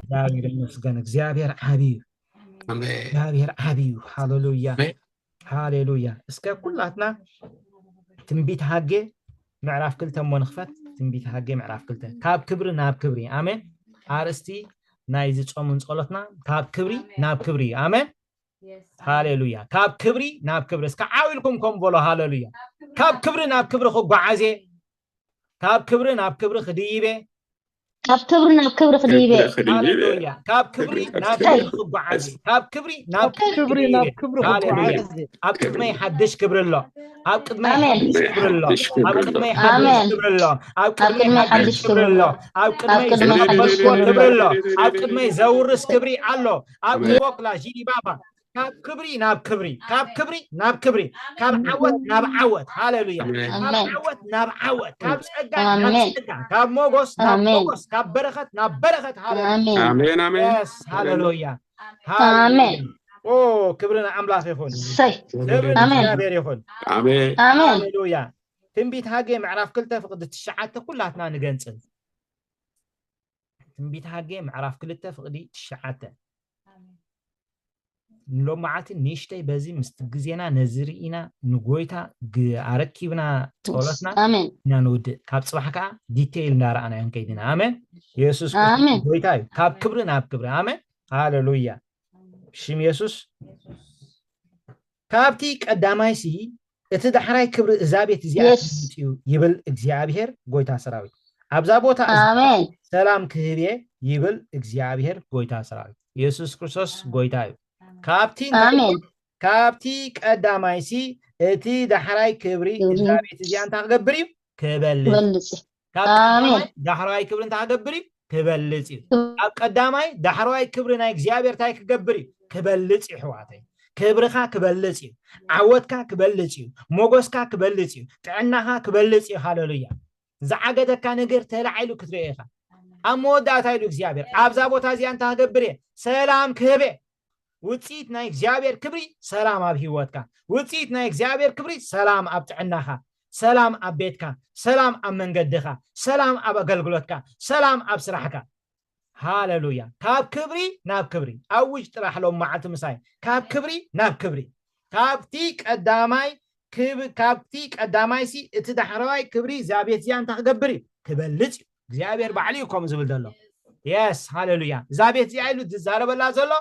እግዚኣብሔር ይመስገን። እግዚኣብሔር ዓብዩ። ኣሜን። እግዚኣብሔር ዓብዩ። ሃሌሉያ። ኣሜን። ሃሌሉያ። እስከ ኩላትና ትንቢት ሃጌ ምዕራፍ ክልተ እሞ ንኽፈት። ትንቢት ሃጌ ምዕራፍ ክልተ። ካብ ክብሪ ናብ ክብሪ። ኣሜን። ኣርእስቲ ናይዚ ጾምን ጸሎትና ካብ ክብሪ ናብ ክብሪ እዩ። ኣሜን። ሃሌሉያ። ካብ ክብሪ ናብ ክብሪ። እስከ ዓው ኢልኩም ከም በሎ። ሃሌሉያ። ካብ ክብሪ ናብ ክብሪ ክጓዓዝ እየ። ካብ ክብሪ ናብ ክብሪ ክድይብ እየ። ካብ ክብሪ ናብ ክብሪ ክድይብ እየ። ክድይብ እየ። ሃሌሉያ። ካብ ክብሪ ናብ ክብሪ ክጓዓዝ እየ። ካብ ክብሪ ናብ ክብሪ ክብሪ ናብ ክድይብ እየ። ክብሪ ሃሌሉያ። ክጓዓዝ እየ። ኣብ ቅድመይ ሓድሽ ክብሪ ኣሎ። ኣብ ቅድመይ ኣሜን። ሓድሽ ክብሪ ኣሎ። ኣብ ቅድመይ ኣሜን። ሓድሽ ክብሪ ኣሎ። ኣብ ቅድመይ ቅድመይ ሓድሽ ሓድሽ ክብሪ ክብሪ ኣሎ። ኣሎ። ኣብ ቅድመይ ኣብ ቅድመይ ሓድሽ ሓድሽ ክብሪ ክብሪ ኣሎ። ኣሎ። ኣብ ቅድመይ ዘውርስ ክብሪ ኣሎ። ኣብ ኣሜን። ቦክላ ጂዲባባ ካብ ክብሪ ናብ ክብሪ፣ ካብ ክብሪ ናብ ክብሪ፣ ካብ ዓወት ናብ ዓወት። ሃሌሉያ። ኣሜን። ካብ ኣሜን። ዓወት ናብ ዓወት፣ ካብ ጸጋ ናብ ኣሜን። ጸጋ፣ ካብ ሞጎስ ናብ ኣሜን። ሞጎስ፣ ካብ በረኸት ናብ በረኸት። ሃሌሉያ። ኣሜን። ኣሜን ኣሜን። የስ ሃሌሉያ። ኣሜን። ኦ ክብሪ ንኣምላኽ ይኹን። እሰይ። ክብሪ ኣሜን። ንእግዚኣብሔር ይኹን። ኣሜን። ኣሜን። ሃሌሉያ። ትንቢት ሃጌ ምዕራፍ ክልተ ፍቕዲ ትሽዓተ ኩላትና ንገንጽል። ትንቢት ሃጌ ምዕራፍ ክልተ ፍቕዲ ትሽዓተ። ንሎማዓቲ ንእሽተይ በዚ ምስ ግዜና ነዚ ርኢና ንጎይታ ግ- ኣረኪብና ጸሎትና ኣሜን። ኢና ንውድእ። ካብ ጽባሕ ከዓ ዲቴይል እንዳረኣና ክንከይድ ኢና። ኣሜን። የሱስ ክርስቶስ ኣሜን። ጎይታ እዩ። ካብ ክብሪ ናብ ክብሪ። ኣሜን። ሃሌሉያ። ሽም የሱስ። ካብቲ ቀዳማይሲ እቲ ዳሕራይ ክብሪ እዛ ቤት እዚኣ የስ። ትበልጽ እዩ ይብል እግዚኣብሔር ጎይታ ሰራዊት። ኣብዛ ቦታ እዚ ኣሜን። ሰላም ክህብ እየ ይብል እግዚኣብሔር ጎይታ ሰራዊት። የሱስ ክርስቶስ ጎይታ እዩ። ካብቲ እንታይ ኣሜን። ካብቲ ቀዳማይሲ እቲ ዳሕራይ ክብሪ ክብሪ። እዛ ቤት እዚኣ እንታይ ክገብር እዩ? ክበልጽ። ክበልጽ። ካብ ኣሜን። ቀዳማይ ዳሕራይ ክብሪ እንታይ ክገብር እዩ? ክበልጽ እዩ። ካብ ቀዳማይ ዳሕራይ ክብሪ ናይ እግዚኣብሔር እንታይ ክገብር እዩ? ክበልጽ እዩ ኣሕዋተይ። ክብርኻ ክበልጽ እዩ። ዓወትካ ክበልጽ እዩ። ሞጎስካ ክበልጽ እዩ። ጥዕናኻ ክበልጽ እዩ። ሃሌሉያ። ዝዓገተካ ነገር ተላዒሉ ክትሪኦ ኢኻ። ኣብ መወዳእታ ኢሉ እግዚኣብሔር ኣብዛ ቦታ እዚኣ እንታይ ክገብር እየ? ሰላም ክህብ እየ። ውፅኢት ናይ እግዚኣብሔር ክብሪ ሰላም ኣብ ህይወትካ፣ ውፅኢት ናይ እግዚኣብሔር ክብሪ ሰላም ኣብ ጥዕናኻ፣ ሰላም ኣብ ቤትካ፣ ሰላም ኣብ መንገድኻ፣ ሰላም ኣብ ኣገልግሎትካ፣ ሰላም ኣብ ስራሕካ። ሃሌሉያ። ካብ ክብሪ ናብ ክብሪ ኣውጅ ጥራሕ ሎም መዓልቲ ምሳይ። ካብ ክብሪ ናብ ክብሪ። ካብቲ ቀዳማይ ክብ- ካብቲ ቀዳማይሲ እቲ ዳሕረዋይ ክብሪ እዛ ቤት እዚኣ እንታይ ክገብር እዩ? ክበልጽ እዩ። እግዚኣብሔር ባዕሉ እዩ ከምኡ ዝብል ዘሎ። የስ ሃሌሉያ። እዛ ቤት እዚኣ ኢሉ ዝዛረበላ ዘሎ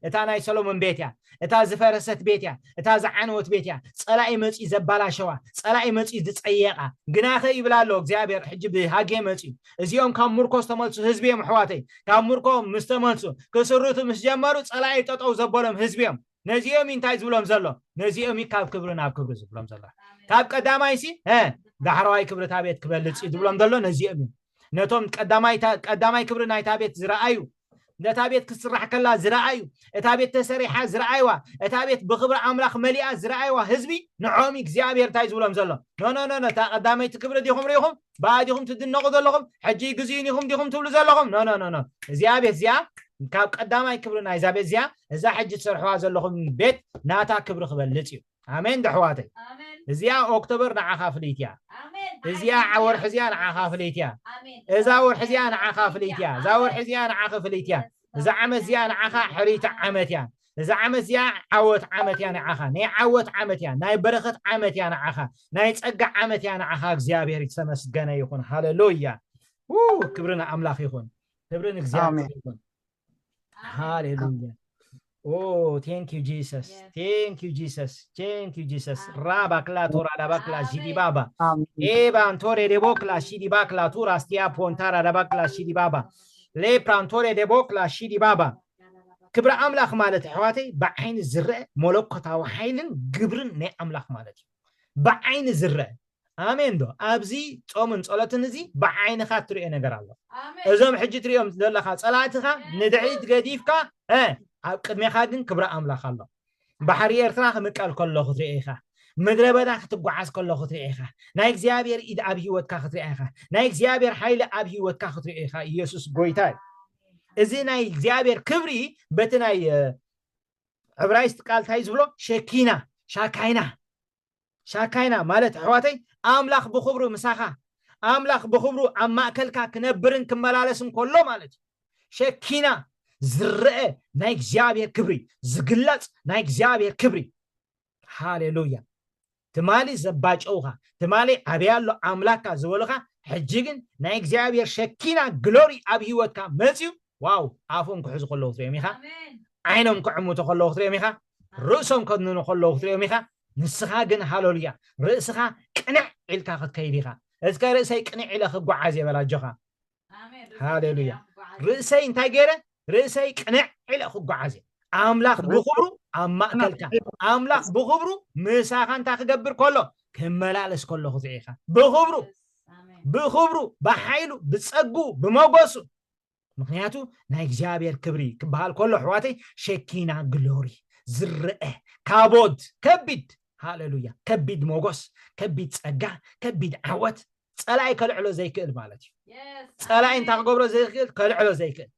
እታ ናይ ሰሎሞን ቤት እያ። እታ ዝፈረሰት ቤት እያ። እታ ዝዓነወት ቤት እያ። ጸላኢ መጺኡ ዘባላሸዋ፣ ጸላኢ መጺኡ ዝጸየቃ። ግናኸ ይብል ኣሎ እግዚኣብሔር፣ ሕጂ ብሃጌ መጺኡ፣ እዚኦም ካብ ምርኮ ዝተመልሱ ህዝቢ እዮም ኣሕዋተይ። ካብ ምርኮ ምስ ተመልሱ፣ ክስርቱ ምስ ጀመሩ ጸላኢ ጠጠው ዘበሎም ህዝቢ እዮም። ነዚኦም እዩ እንታይ ዝብሎም ዘሎ? ነዚኦም እዩ ካብ ክብሪ ናብ ክብሪ ዝብሎም ዘሎ። ካብ ቀዳማይ ሲ እ ዳሕረዋይ ክብሪ እታ ቤት ክበልጽ እዩ ዝብሎም ዘሎ ነዚኦም እዩ። ነቶም ቀዳማይ ታ- ቀዳማይ ክብሪ ናይታ ቤት ዝረኣዩ፣ ነታ ቤት ክትስራሕ ከላ ዝረኣዩ፣ እታ ቤት ተሰሪሓ ዝረኣይዋ፣ እታ ቤት ብክብሪ ኣምላኽ መሊኣ ዝረኣይዋ ህዝቢ ንዖም እዩ እግዚኣብሔር እንታይ ዝብሎም ዘሎ? ኖ ኖ ኖ ኖ፣ እታ ቀዳመይቲ ክብሪ ዲኹም ርኢኹም? ብኣ ዲኹም ትድነቑ ዘለኹም? ሕጂ ግዜን ኢኹም ዲኹም ትብሉ ዘለኹም? ኖ ኖ ኖ ኖ፣ እዚኣ ቤት እዚኣ ካብ ቀዳማይ ክብሪ ናይዛ ቤት እዚኣ፣ እዛ ሕጂ ትሰርሕዋ ዘለኹም ቤት ናታ ክብሪ ክበልጽ እዩ። ኣሜን ዶ ኣሕዋተይ? እዚኣ ኦክቶበር ንዓኻ ፍልይቲ እያ። እዚኣ ወርሒ እዚኣ ንዓኻ ፍልይቲ እያ። እዛ ወርሒ እዚኣ ንዓኻ ፍልይቲ እያ። እዛ ወርሒ እዚኣ ንዓኻ ፍልይቲ እያ። እዛ ዓመት እዚኣ ንዓኻ ሕርይቲ ዓመት እያ። እዛ ዓመት እዚኣ ዓወት ዓመት እያ ንዓኻ። ናይ ዓወት ዓመት እያ። ናይ በረኸት ዓመት እያ ንዓኻ። ናይ ጸጋ ዓመት እያ ንዓኻ። እግዚኣብሔር ዝተመስገነ ይኹን። ሃሌሉያ። ው፣ ክብሪ ንኣምላኽ ይኹን። ክብሪ ንእግዚኣብሔር ኣሜን። ይኹን። ሃሌሉያ። ኦ፣ thank you Jesus. Thank you Jesus. Thank you Jesus. ራባ ክላ ቶራ ዳባ ክላ ዚዲ ባባ። ኣሜን። ኤባ ኣንቶሬ ደቦ ክላ ሺዲ ባ ክላ ቱራ ስቲያ ፖንታራ ዳባ ክላ ሺዲ ባባ። ሌፕራ ኣንቶሬ ደቦ ክላ ሺዲ ባባ። ክብሪ ኣምላኽ ማለት ኣሕዋተይ ብዓይኒ ዝረአ መለኮታዊ ሓይልን ግብርን ናይ ኣምላኽ ማለት እዩ። ብዓይኒ ዝረአ። ኣሜን ዶ? ኣብዚ ጾምን ጸሎትን እዚ ብዓይንኻ እትሪኦ ነገር ኣሎ። እዞም ሕጂ ትሪኦም ዘለኻ ጸላእትኻ ንድሕሪት ገዲፍካ እ ኣብ ቅድሜኻ ግን ክብሪ ኣምላኽ ኣሎ። ባሕሪ ኤርትራ ክምቀል ከሎ ክትሪኦ ኢኻ። ምድረ በዳ ክትጓዓዝ ከሎ ክትሪኦ ኢኻ። ናይ እግዚኣብሔር ኢድ ኣብ ህይወትካ ክትሪኦ ኢኻ። ናይ እግዚኣብሔር ሓይሊ ኣብ ህይወትካ ክትሪኦ ኢኻ። ኢየሱስ ጎይታ እዩ። እዚ ናይ እግዚኣብሔር ክብሪ በቲ ናይ እ፣ ዕብራይስጥ ቃል እንታይ ዝብሎ? ሸኪና፣ ሻካይና። ሻካይና ማለት ኣሕዋተይ ኣምላኽ ብኽብሩ ምሳኻ፣ ኣምላኽ ብኽብሩ ኣብ ማእከልካ ክነብርን ክመላለስን ከሎ ማለት እዩ። ሸኪና ዝረአ ናይ እግዚኣብሔር ክብሪ፣ ዝግለጽ ናይ እግዚኣብሔር ክብሪ። ሃሌሉያ። ትማሊ ዘባጨውኻ፣ ትማሊ ኣበይ ኣሎ ኣምላካ ዝበሉኻ፣ ሕጂ ግን ናይ እግዚኣብሔር ሸኪና ግሎሪ ኣብ ህይወትካ መፅዩ። ዋው! ኣፎም ክሕዙ ከለዉ ክትሪኦም ኢኻ። ዓይኖም ክዕምቱ ከለዉ ክትሪኦም ኢኻ። ርእሶም ከድንኑ ከለዉ ክትሪኦም ኢኻ። ንስኻ ግን ሃሌሉያ፣ ርእስኻ ቅንዕ ኢልካ ክትከይድ ኢኻ። እስከ ርእሰይ ቅንዕ ኢለ ክጓዓዝ እየ በል ኣጆኻ። ሃሌሉያ። ርእሰይ እንታይ ገይረ? ርእሰይ ቅንዕ ኢለ ክጓዓዝ እየ። ኣምላኽ ብኽብሩ ኣብ ማእከልካ፣ ኣምላኽ ብኽብሩ ምሳኻ እንታይ ክገብር ከሎ? ክመላለስ ከሎ ክትርኢ ኢኻ። ብኽብሩ፣ ብኽብሩ፣ ብሓይሉ፣ ብጸጉ፣ ብመጎሱ። ምኽንያቱ ናይ እግዚኣብሔር ክብሪ ክበሃል ከሎ ኣሕዋተይ ሸኪና ግሎሪ ዝረአ ካቦድ ከቢድ፣ ሃሌሉያ፣ ከቢድ ሞጎስ፣ ከቢድ ጸጋ፣ ከቢድ ዓወት ጸላኢ ከልዕሎ ዘይክእል ማለት እዩ። ጸላኢ እንታይ ክገብሮ ዘይክእል? ከልዕሎ ዘይክእል።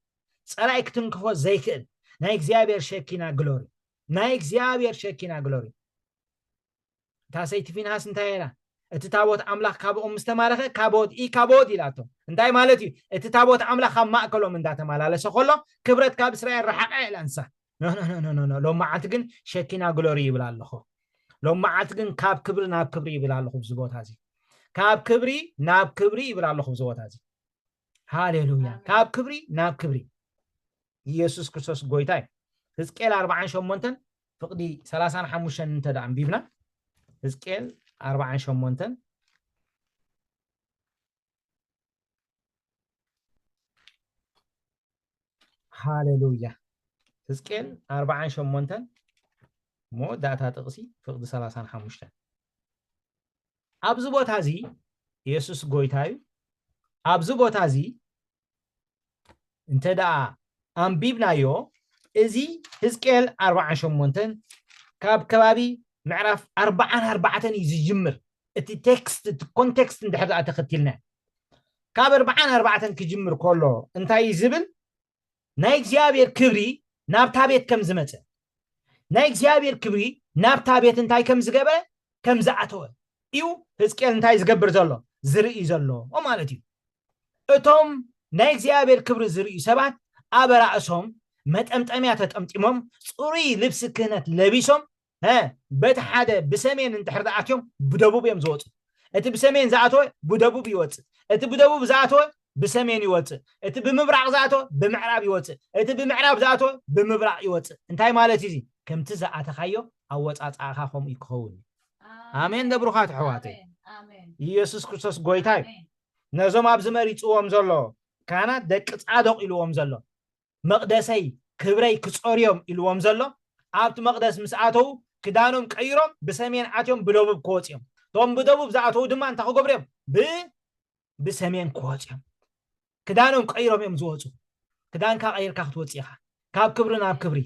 ጸላኢ ክትንክፎ ዘይክእል ናይ እግዚኣብሔር ሸኪና ግሎሪ፣ ናይ እግዚኣብሔር ሸኪና ግሎሪ። እታ ሰይቲ ፊንሃስ እንታይ ኢላ? እቲ ታቦት ኣምላኽ ካብኦም ምስ ተማረኸ ካቦድ ኢ ካቦድ ኢላቶ። እንታይ ማለት እዩ? እቲ ታቦት ኣምላኽ ካብ ማእከሎም እንዳተመላለሰ ከሎ ክብረት ካብ እስራኤል ረሓቐ ኢላ ንሳ። ኖ ኖ ኖ ኖ ኖ። ሎም መዓልቲ ግን ሸኪና ግሎሪ ይብል ኣለኹ። ሎም መዓልቲ ግን ካብ ክብሪ ናብ ክብሪ ይብል ኣለኹ ኣብዚ ቦታ እዚ። ካብ ክብሪ ናብ ክብሪ ይብል ኣለኹ ኣብዚ ቦታ እዚ። ሃሌሉያ። ካብ ክብሪ ናብ ክብሪ። ኢየሱስ ክርስቶስ ጎይታ እዩ። ህዝቅኤል ኣርባዓን ሸሞንተን ፍቕዲ ሰላሳን ሓሙሽተን እንተ ደኣ ኣንቢብና፣ ህዝቅኤል ኣርባዓን ሸሞንተን ሃሌሉያ። ህዝቅኤል ኣርባዓን ሸሞንተን መወዳእታ ጥቕሲ ፍቕዲ ሰላሳን ሓሙሽተን። ኣብዚ ቦታ እዚ ኢየሱስ ጎይታ እዩ። ኣብዚ ቦታ እዚ እንተ ደኣ ኣንቢብናዮ፣ እዚ ህዝቅኤል ኣርባዓን ሸሞንተን ካብ ከባቢ ምዕራፍ ኣርባዓን ኣርባዕተን እዩ ዝጅምር። እቲ ቴክስት፣ እቲ ኮንቴክስት እንድሕር ደኣ ተኸቲልና፣ ካብ ኣርባዓን ኣርባዕተን ክጅምር ከሎ እንታይ እዩ ዝብል? ናይ እግዚኣብሔር ክብሪ ናብታ ቤት ከም ዝመጸ፣ ናይ እግዚኣብሔር ክብሪ ናብታ ቤት እንታይ ከም ዝገበረ፣ ከም ዝኣተወ እዩ ህዝቅኤል እንታይ ዝገብር ዘሎ? ዝርኢ ዘሎ ማለት እዩ። እቶም ናይ እግዚኣብሔር ክብሪ ዝርእዩ ሰባት ኣብ ራእሶም መጠምጠምያ ተጠምጢሞም፣ ጽሩይ ልብሲ ክህነት ለቢሶም፣ እ፣ በቲ ሓደ ብሰሜን እንድሕር ዝኣትዮም ብደቡብ እዮም ዝወፁ። እቲ ብሰሜን ዝኣተወ ብደቡብ ይወፅእ፣ እቲ ብደቡብ ዝኣተወ ብሰሜን ይወፅእ፣ እቲ ብምብራቕ ዝኣተወ ብምዕራብ ይወፅእ፣ እቲ ብምዕራብ ዝኣተወ ብምብራቕ ይወፅእ። እንታይ ማለት እዩ እዚ? ከምቲ ዝኣተኻዮ ኣወፃፅኣኻ ከምኡ እዩ ክኸውን። ኣሜን። ደብሩኻት ኣሕዋተይ፣ ኣሜን፣ ኣሜን። ኢየሱስ ክርስቶስ ጎይታ እዩ። ኣሜን። ነዞም ኣብዚ መሪፅዎም ዘሎ ካህናት ደቂ ጻዶቕ ኢልዎም ዘሎ፣ መቕደሰይ ክብረይ ክጸርዮም ኢልዎም ዘሎ፣ ኣብቲ መቕደስ ምስ ኣተዉ ክዳኖም ቀይሮም ብሰሜን ኣትዮም ብደቡብ ክወጽኡ እዮም። እቶም ብደቡብ ዝኣተዉ ድማ እንታይ ክገብሩ እዮም? ብ-፣ ብሰሜን ክወጽኡ እዮም። ክዳኖም ቀይሮም እዮም ዝወጹ። ክዳንካ ቀይርካ ክትወጽእ ኢኻ። ካብ ክብሪ ናብ ክብሪ።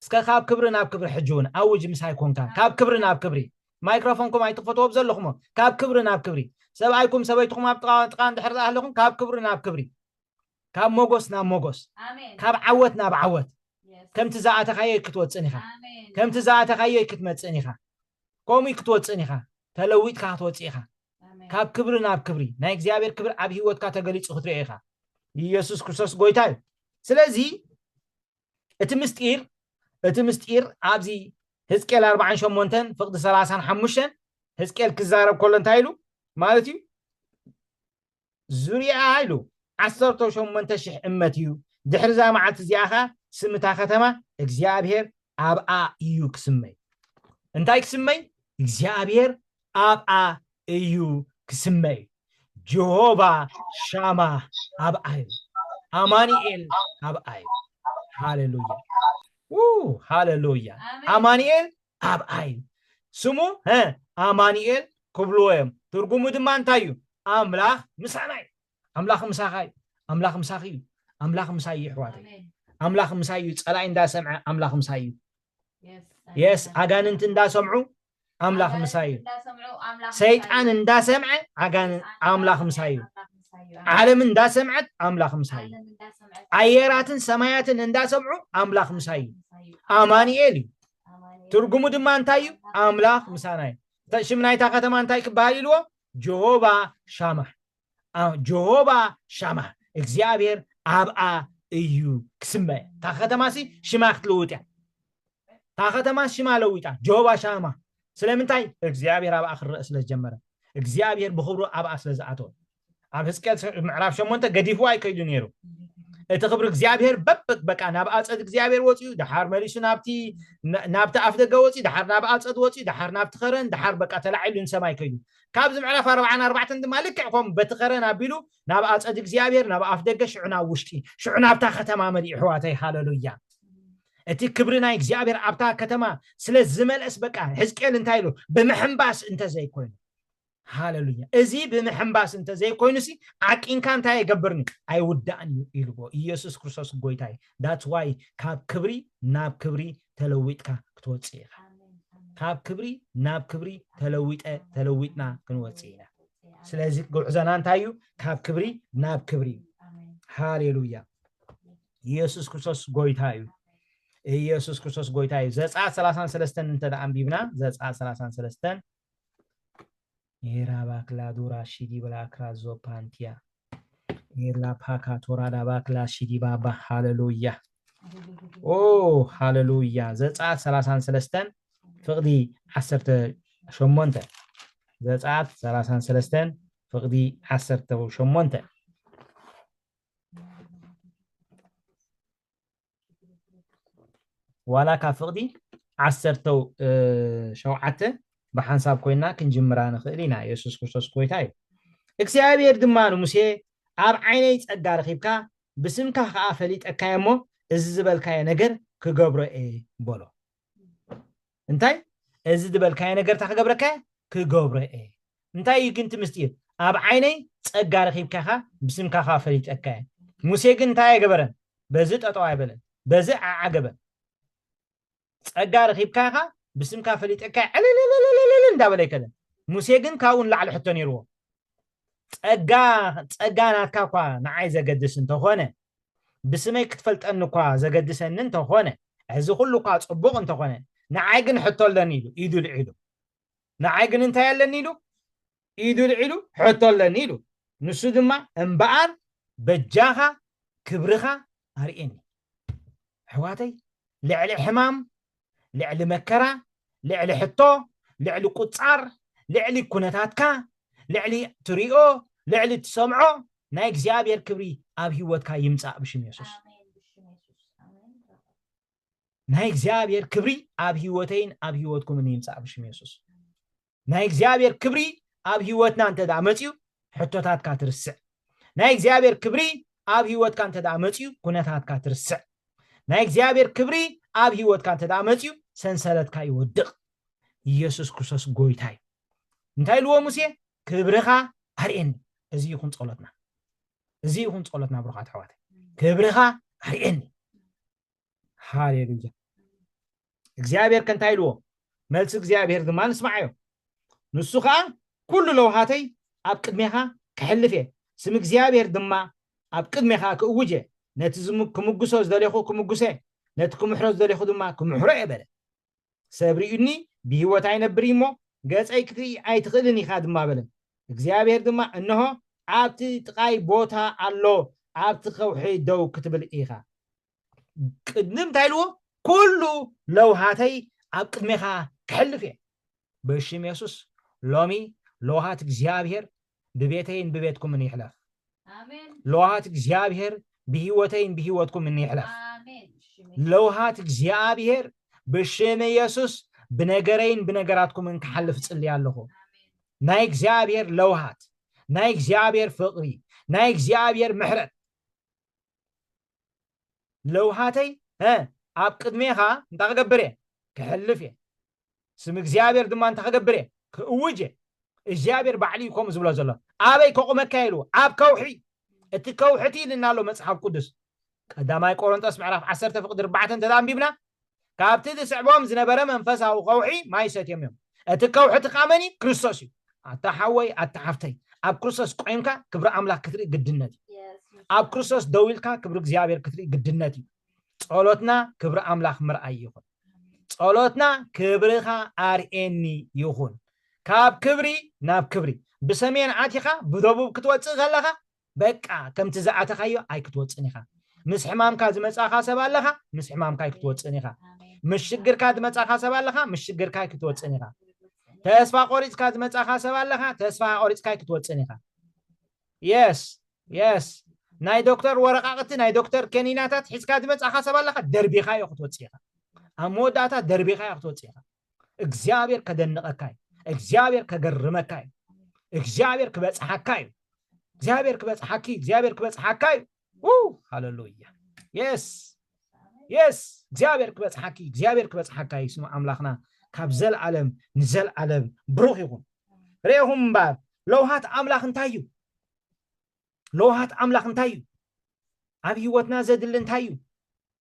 እስከ ካብ ክብሪ ናብ ክብሪ ሕጂ እውን ኣውጅ ምሳይ ኮንካ። ካብ ክብሪ ናብ ክብሪ። ማይክሮፎንኩም ኣይትኽፈትዎ ዘለኹም። ካብ ክብሪ ናብ ክብሪ። ሰብኣይኩም ሰበይትኹም ኣብ ጥቓ፣ ጥቓ እንድሕር ዝኣለኹም ካብ ክብሪ ናብ ክብሪ። ካብ ሞጎስ ናብ ሞጎስ። ኣሜን። ካብ ዓወት ናብ ዓወት። የስ። ከምቲ ዝኣተኻዮ ክትወጽእን ኢኻ። ኣሜን። ከምቲ ዝኣተኻዮ ክትመጽእን ኢኻ። ከምኡ ክትወጽእን ኢኻ። ተለዊጥካ ክትወጽእ ኢኻ። ኣሜን። ካብ ክብሪ ናብ ክብሪ። ናይ እግዚኣብሔር ክብሪ ኣብ ህይወትካ ተገሊጹ ክትሪኦ ኢኻ። ኢየሱስ ክርስቶስ ጎይታ እዩ። ስለዚ እቲ ምስጢር፣ እቲ ምስጢር ኣብዚ ህዝቅኤል ኣርባዓን ሸሞንተን ፍቕዲ ሰላሳን ሓሙሽተን ህዝቅኤል ክዛረብ ከሎ እንታይ ኢሉ ማለት እዩ? ዙርያኣ ኢሉ ዓሰርተ ሸሞንተ ሽሕ እመት እዩ። ድሕሪ እዛ መዓልቲ እዚኣ ኸኣ ስም እታ ከተማ እግዚኣብሔር ኣብኣ እዩ ክስመይ። እንታይ ክስመይ? እግዚኣብሔር ኣብኣ እዩ ክስመይ። ጀሆቫ ሻማ ኣብኣ እዩ። ኣማኑኤል ኣብኣ እዩ። ሃሌሉያ። ው፣ ሃሌሉያ። ኣሜን። ኣማኑኤል ኣብኣ እዩ። ስሙ፣ ሀ፣ ኣማኑኤል ክብልዎ እዮም። ትርጉሙ ድማ እንታይ እዩ? ኣምላኽ ምሳና እዩ። ኣምላኽ ምሳኻ እዩ። ኣምላኽ ምሳኺ እዩ። ኣምላኽ ምሳይ እዩ፣ ኣሕዋተይ። ኣሜን። ኣምላኽ ምሳይ እዩ። ጸላኢ እንዳሰምዐ ኣምላኽ ምሳይ እዩ። የስ፣ የስ፣ ኣሜን። ኣጋንንቲ እንዳሰምዑ ኣምላኽ ኣጋንንቲ ምሳይ እዩ። እንዳሰምዑ ኣምላኽ ምሳይ ሰይጣን እዩ። እንዳሰምዐ ኣጋን-፣ ሰይጣን ኣምላኽ እንዳሰምዐ ምሳይ እዩ። ኣምላኽ ምሳይ እዩ። ዓለም እንዳሰምዐት ኣምላኽ ምሳይ እዩ። ዓለም እንዳሰምዐት ኣየራትን ሰማያትን እንዳሰምዑ ኣምላኽ ምሳይ እዩ። ምሳይ እዩ። ኣማኑኤል እዩ። ኣማኑኤል። ትርጉሙ ድማ እንታይ እዩ? ኣምላኽ ኣምላኽ ምሳና እዩ። እታ ሽም ናይታ ከተማ እንታይ ክበሃል ኢልዎ? ጀሆቫ ሻማ። ኣ-፣ ጀሆቫ ሻማ፣ እግዚኣብሔር ኣብኣ እዩ ክስመ። እታ ከተማሲ ሽማ ክትልውጥ እያ። እታ ከተማ ሽማ ለዊጣ ጆባ ሻማ። ስለምንታይ? እግዚኣብሔር ኣብኣ ክረአ ስለ ዝጀመረ፣ እግዚኣብሔር ብክብሩ ኣብኣ ስለ ዝኣተወ። ኣብ ሕዝቅኤል ምዕራፍ ሸሞንተ ገዲፍዋ ኣይከይዱ ነይሩ። እቲ ክብሪ እግዚኣብሔር በበ በቃ ናብ ኣፀድ እግዚኣብሔር ወፅዩ፣ ድሓር መሊሱ ናብቲ ናብቲ ኣፍ ደገ ወፅዩ፣ ድሓር ናብ ኣፀድ ወፅዩ፣ ድሓር ናብቲ ከረን፣ ድሓር በቃ ተላዒሉ ንሰማይ ከይዱ። ካብዚ ምዕራፍ ኣርባዓን ኣርባዕተን ድማ ልክዕ ከምኡ በቲ ከረን ኣቢሉ ናብ ኣፀድ እግዚኣብሔር፣ ናብ ኣፍ ደገ፣ ሽዑ ናብ ውሽጢ፣ ሽዑ ናብታ ከተማ መሊኡ። ኣሕዋተይ ሃለሉያ። እቲ ክብሪ ናይ እግዚኣብሔር ኣብታ ከተማ ስለ ዝመልአስ በቃ ሕዝቅኤል እንታይ ኢሉ? ብምሕንባስ እንተዘይኮይኑ። ሃለሉያ። እዚ ብምሕንባስ እንተዘይኮይኑ ሲ ዓቂንካ እንታይ ኣይገብርኒ? ኣይውዳእን እዩ ኢልዎ ኢየሱስ ክርስቶስ ጎይታ እዩ። That's why ካብ ክብሪ ናብ ክብሪ ተለዊጥካ ክትወፅእ ኢኻ። ካብ ክብሪ ናብ ክብሪ ተለዊጠ ተለዊጥና ክንወፅእ ኢና። ስለዚ ጉዕዞና እንታይ እዩ? ካብ ክብሪ ናብ ክብሪ እዩ። ሃሌሉያ። ኢየሱስ ክርስቶስ ጎይታ እዩ። ኢየሱስ ክርስቶስ ጎይታ እዩ። ዘጸኣት ሰላሳን ሰለስተን እንተ ደኣ ኣንቢብና፣ ዘጸኣት ሰላሳን ሰለስተን፣ ኤራ ባክላ ዱራ ሺዲ ብላ ክራዞ ፓንቲያ፣ ኤላ ፓካ ቶራ ዳ ባክላ ሺዲ ባባ። ሃሌሉያ። ኦ ሃሌሉያ። ዘጸኣት ሰላሳን ሰለስተን ፍቕዲ ዓሰርተ ሸሞንተ። ዘጸኣት ሰላሳን ሰለስተን ፍቕዲ ዓሰርተ ሸሞንተ። ዋላ ካብ ፍቕዲ ዓሰርተ ሸውዓተ ብሓንሳብ ኮይና ክንጅምራ ንኽእል ኢና። የሱስ ክርስቶስ ጎይታ እዩ። እግዚኣብሔር ድማ ንሙሴ፣ ኣብ ዓይነይ ጸጋ ረኺብካ፣ ብስምካ ኸኣ ፈሊጠካዮ እሞ፣ እዚ ዝበልካዮ ነገር ክገብሮ እየ በሎ። እንታይ? እዚ ዝበልካዮ ነገር እንታይ ክገብረካ እየ? ክገብሮ እየ። እንታይ እዩ ግን እቲ ምስጢር? ኣብ ዓይነይ ጸጋ ረኺብካ ኢኻ፣ ብስምካ ኸኣ ፈሊጠካ እየ። ሙሴ ግን እንታይ ኣይገበረን? በዚ ጠጠው ኣይበለን፣ በዚ ዓዓገበን። ጸጋ ረኺብካ ኢኻ፣ ብስምካ ፈሊጠካ እየ፣ ዕልልልልልል እንዳበለ ኣይከደን። ሙሴ ግን ካብኡ ንላዕሊ ሕቶ ነይርዎ። ጸጋ፣ ጸጋ ናትካ እኳ ንዓይ ዘገድስ እንተኾነ፣ ብስመይ ክትፈልጠኒ እኳ ዘገድሰኒ እንተኾነ፣ እዚ ኩሉ እኳ ጽቡቕ እንተኾነ፣ ንዓይ ግን ሕቶ ኣለኒ ኢሉ፣ ኢዱ ልዒሉ። ንዓይ ግን እንታይ ኣለኒ ኢሉ? ኢዱ ልዒሉ፣ ሕቶ ኣለኒ ኢሉ። ንሱ ድማ፣ እምበኣር በጃኻ ክብርኻ ኣርእየኒ። ኣሕዋተይ፣ ልዕሊ ሕማም፣ ልዕሊ መከራ፣ ልዕሊ ሕቶ፣ ልዕሊ ቁጻር፣ ልዕሊ ኩነታትካ፣ ልዕሊ ትሪኦ፣ ልዕሊ ትሰምዖ፣ ናይ እግዚኣብሔር ክብሪ ኣብ ህይወትካ ይምጻእ ብሽም የሱስ። ኣሜን፣ ብሽም የሱስ። ኣሜን። ናይ እግዚኣብሔር ክብሪ ኣብ ህይወተይን ኣብ ህይወትኩምን ይምጻእ ብሽም የሱስ። ናይ እግዚኣብሔር ክብሪ ኣብ ህይወትና እንተ ደኣ መጺኡ፣ ሕቶታትካ ትርስዕ። ናይ እግዚኣብሔር ክብሪ ኣብ ህይወትካ እንተ ደኣ መጺኡ፣ ኩነታትካ ትርስዕ። ናይ እግዚኣብሔር ክብሪ ኣብ ህይወትካ እንተ ደኣ መጺኡ፣ ሰንሰለትካ ይወድቕ። ኢየሱስ ክርስቶስ ጎይታ እዩ። እንታይ ኢልዎ ሙሴ? ክብርኻ ኣርእየኒ። እዚ ይኹን ጸሎትና። እዚ ይኹን ጸሎትና፣ ብሩኻት ኣሕዋተይ። ክብርኻ ኣርእየኒ። ሃሌሉያ። እግዚኣብሔር ከ እንታይ ኢልዎ? መልሲ እግዚኣብሔር ድማ ንስማዓዮ። ንሱ ኸኣ፣ ኩሉ ለውሃተይ ኣብ ቅድሜኻ ክሕልፍ እየ፣ ስም እግዚኣብሔር ድማ ኣብ ቅድሜኻ ክእውጅ እየ። ነቲ ዝም-፣ ክምጉሶ ዝደሌኹ ክምጉሶ እየ፣ ነቲ ክምሕሮ ዝደሌኹ ድማ ክምሕሮ እየ በለ። ሰብ ርእዩኒ ብህይወት ኣይነብር እሞ፣ ገጸይ ክትርኢ ኣይትኽእልን ኢኻ ድማ በለ። እግዚኣብሔር ድማ፣ እንሆ፣ ኣብቲ ጥቓይ ቦታ ኣሎ፣ ኣብቲ ከውሒ ደው ክትብል ኢኻ። ቅድሚ እንታይ ኢልዎ? ኩሉ ለውሃተይ ኣብ ቅድሜኻ ክሕልፍ እየ። ብሽም የሱስ፣ ሎሚ ለውሃት እግዚኣብሔር ብቤተይን ብቤትኩምን ይሕለፍ። ኣሜን። ለውሃት እግዚኣብሔር ብህይወተይን ብህይወትኩምን ይሕለፍ። ኣሜን። ሽም የሱስ። ለውሃት እግዚኣብሔር ብሽም የሱስ ብነገረይን ብነገራትኩምን ክሓልፍ ጽልይ ኣለኹ። ኣሜን። ናይ እግዚኣብሔር ለውሃት፣ ናይ እግዚኣብሔር ፍቕሪ፣ ናይ እግዚኣብሔር ምሕረት ለውሃተይ፣ እ፣ ኣብ ቅድሜኻ እንታይ ክገብር እየ? ክሕልፍ እየ። ስም እግዚኣብሔር ድማ እንታይ ክገብር እየ? ክእውጅ እየ። እግዚኣብሔር ባዕሉ እዩ ከምኡ ዝብሎ ዘሎ። ኣበይ ከቑመካ ኢሉ? ኣብ ከውሒ። እቲ ከውሒ እቲ ኢልና ኣሎ መጽሓፍ ቅዱስ። ቀዳማይ ቆሮንጦስ ምዕራፍ ዓሰርተ ፍቕዲ ኣርባዕተ እንተ ደኣ ኣንቢብና፣ ካብቲ ዝስዕቦም ዝነበረ መንፈሳዊ ከውሒ ማይ ሰትዮም እዮም። እቲ ከውሒ እቲ ኸኣ መን እዩ? ክርስቶስ እዩ። ኣታ ሓወይ፣ ኣታ ሓፍተይ፣ ኣብ ክርስቶስ ቆይምካ ክብሪ ኣምላኽ ክትርኢ ግድነት እዩ። የሱስ። ኣብ ክርስቶስ ደው ኢልካ ክብሪ እግዚኣብሔር ክትርኢ ግድነት እዩ። ጸሎትና ክብሪ ኣምላኽ ምርኣይ ይኹን። ጸሎትና ክብርኻ ኣርእየኒ ይኹን። ካብ ክብሪ ናብ ክብሪ። ብሰሜን ኣቲኻ ብደቡብ ክትወጽእ ከለኻ በቃ ከምቲ ዝኣተኻዮ ኣይክትወጽእን ኢኻ። ምስ ሕማምካ ዝመጻኻ ሰብ ኣለኻ፣ ምስ ሕማምካይ ክትወጽእን ኢኻ። ምስ ሽግርካ ዝመጻኻ ሰብ ኣለኻ፣ ምስ ሽግርካይ ክትወጽእን ኢኻ። ተስፋ ቆሪጽካ ዝመጻኻ ሰብ ኣለኻ፣ ተስፋ ቆሪጽካይ ክትወጽእን ኢኻ። የስ የስ ናይ ዶክተር ወረቃቅቲ ናይ ዶክተር ከኒናታት ሒዝካ ዝመጻኻ ሰብ ኣለኻ፣ ደርቢኻዮ ክትወጽእ ኢኻ። ኣብ መወዳእታ ደርቢኻዮ ክትወጽእ ኢኻ። እግዚኣብሔር ከደንቐካ እዩ። እግዚኣብሔር ከገርመካ እዩ። እግዚኣብሔር ክበጽሓካ እዩ። እግዚኣብሔር ክበጽሓኪ፣ እግዚኣብሔር ክበጽሓካ እዩ። ው ሃለሉያ። የስ የስ እግዚኣብሔር ክበጽሓኪ፣ እግዚኣብሔር ክበጽሓካ እዩ። ስሙ ኣምላኽና ካብ ዘልዓለም ንዘልዓለም ብሩኽ ይኹን። ርኢኹም እምበር ለውሃት ኣምላኽ እንታይ እዩ? ለውሃት ኣምላኽ እንታይ እዩ? ኣብ ህይወትና ዘድሊ እንታይ እዩ?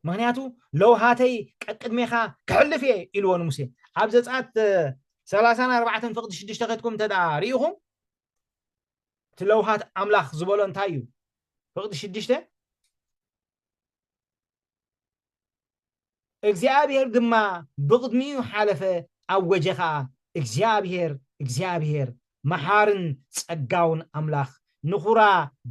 ምክንያቱ ለውሃተይ ቀቅድሜኻ ክሕልፍ እየ ኢልዎ ንሙሴ። ኣብ ዘጸኣት ሰላሳን ኣርባዕተን ፍቕዲ ሽዱሽተ ከድኩም እንተ ደኣ ርኢኹም እቲ ለውሃት ኣምላኽ ዝበሎ እንታይ እዩ? ፍቕዲ ሽዱሽተ እግዚኣብሔር ድማ ብቕድሚኡ ሓለፈ፣ ኣወጀ ኸኣ፣ እግዚኣብሔር እግዚኣብሔር መሓርን ጸጋውን ኣምላኽ፣ ንኹራ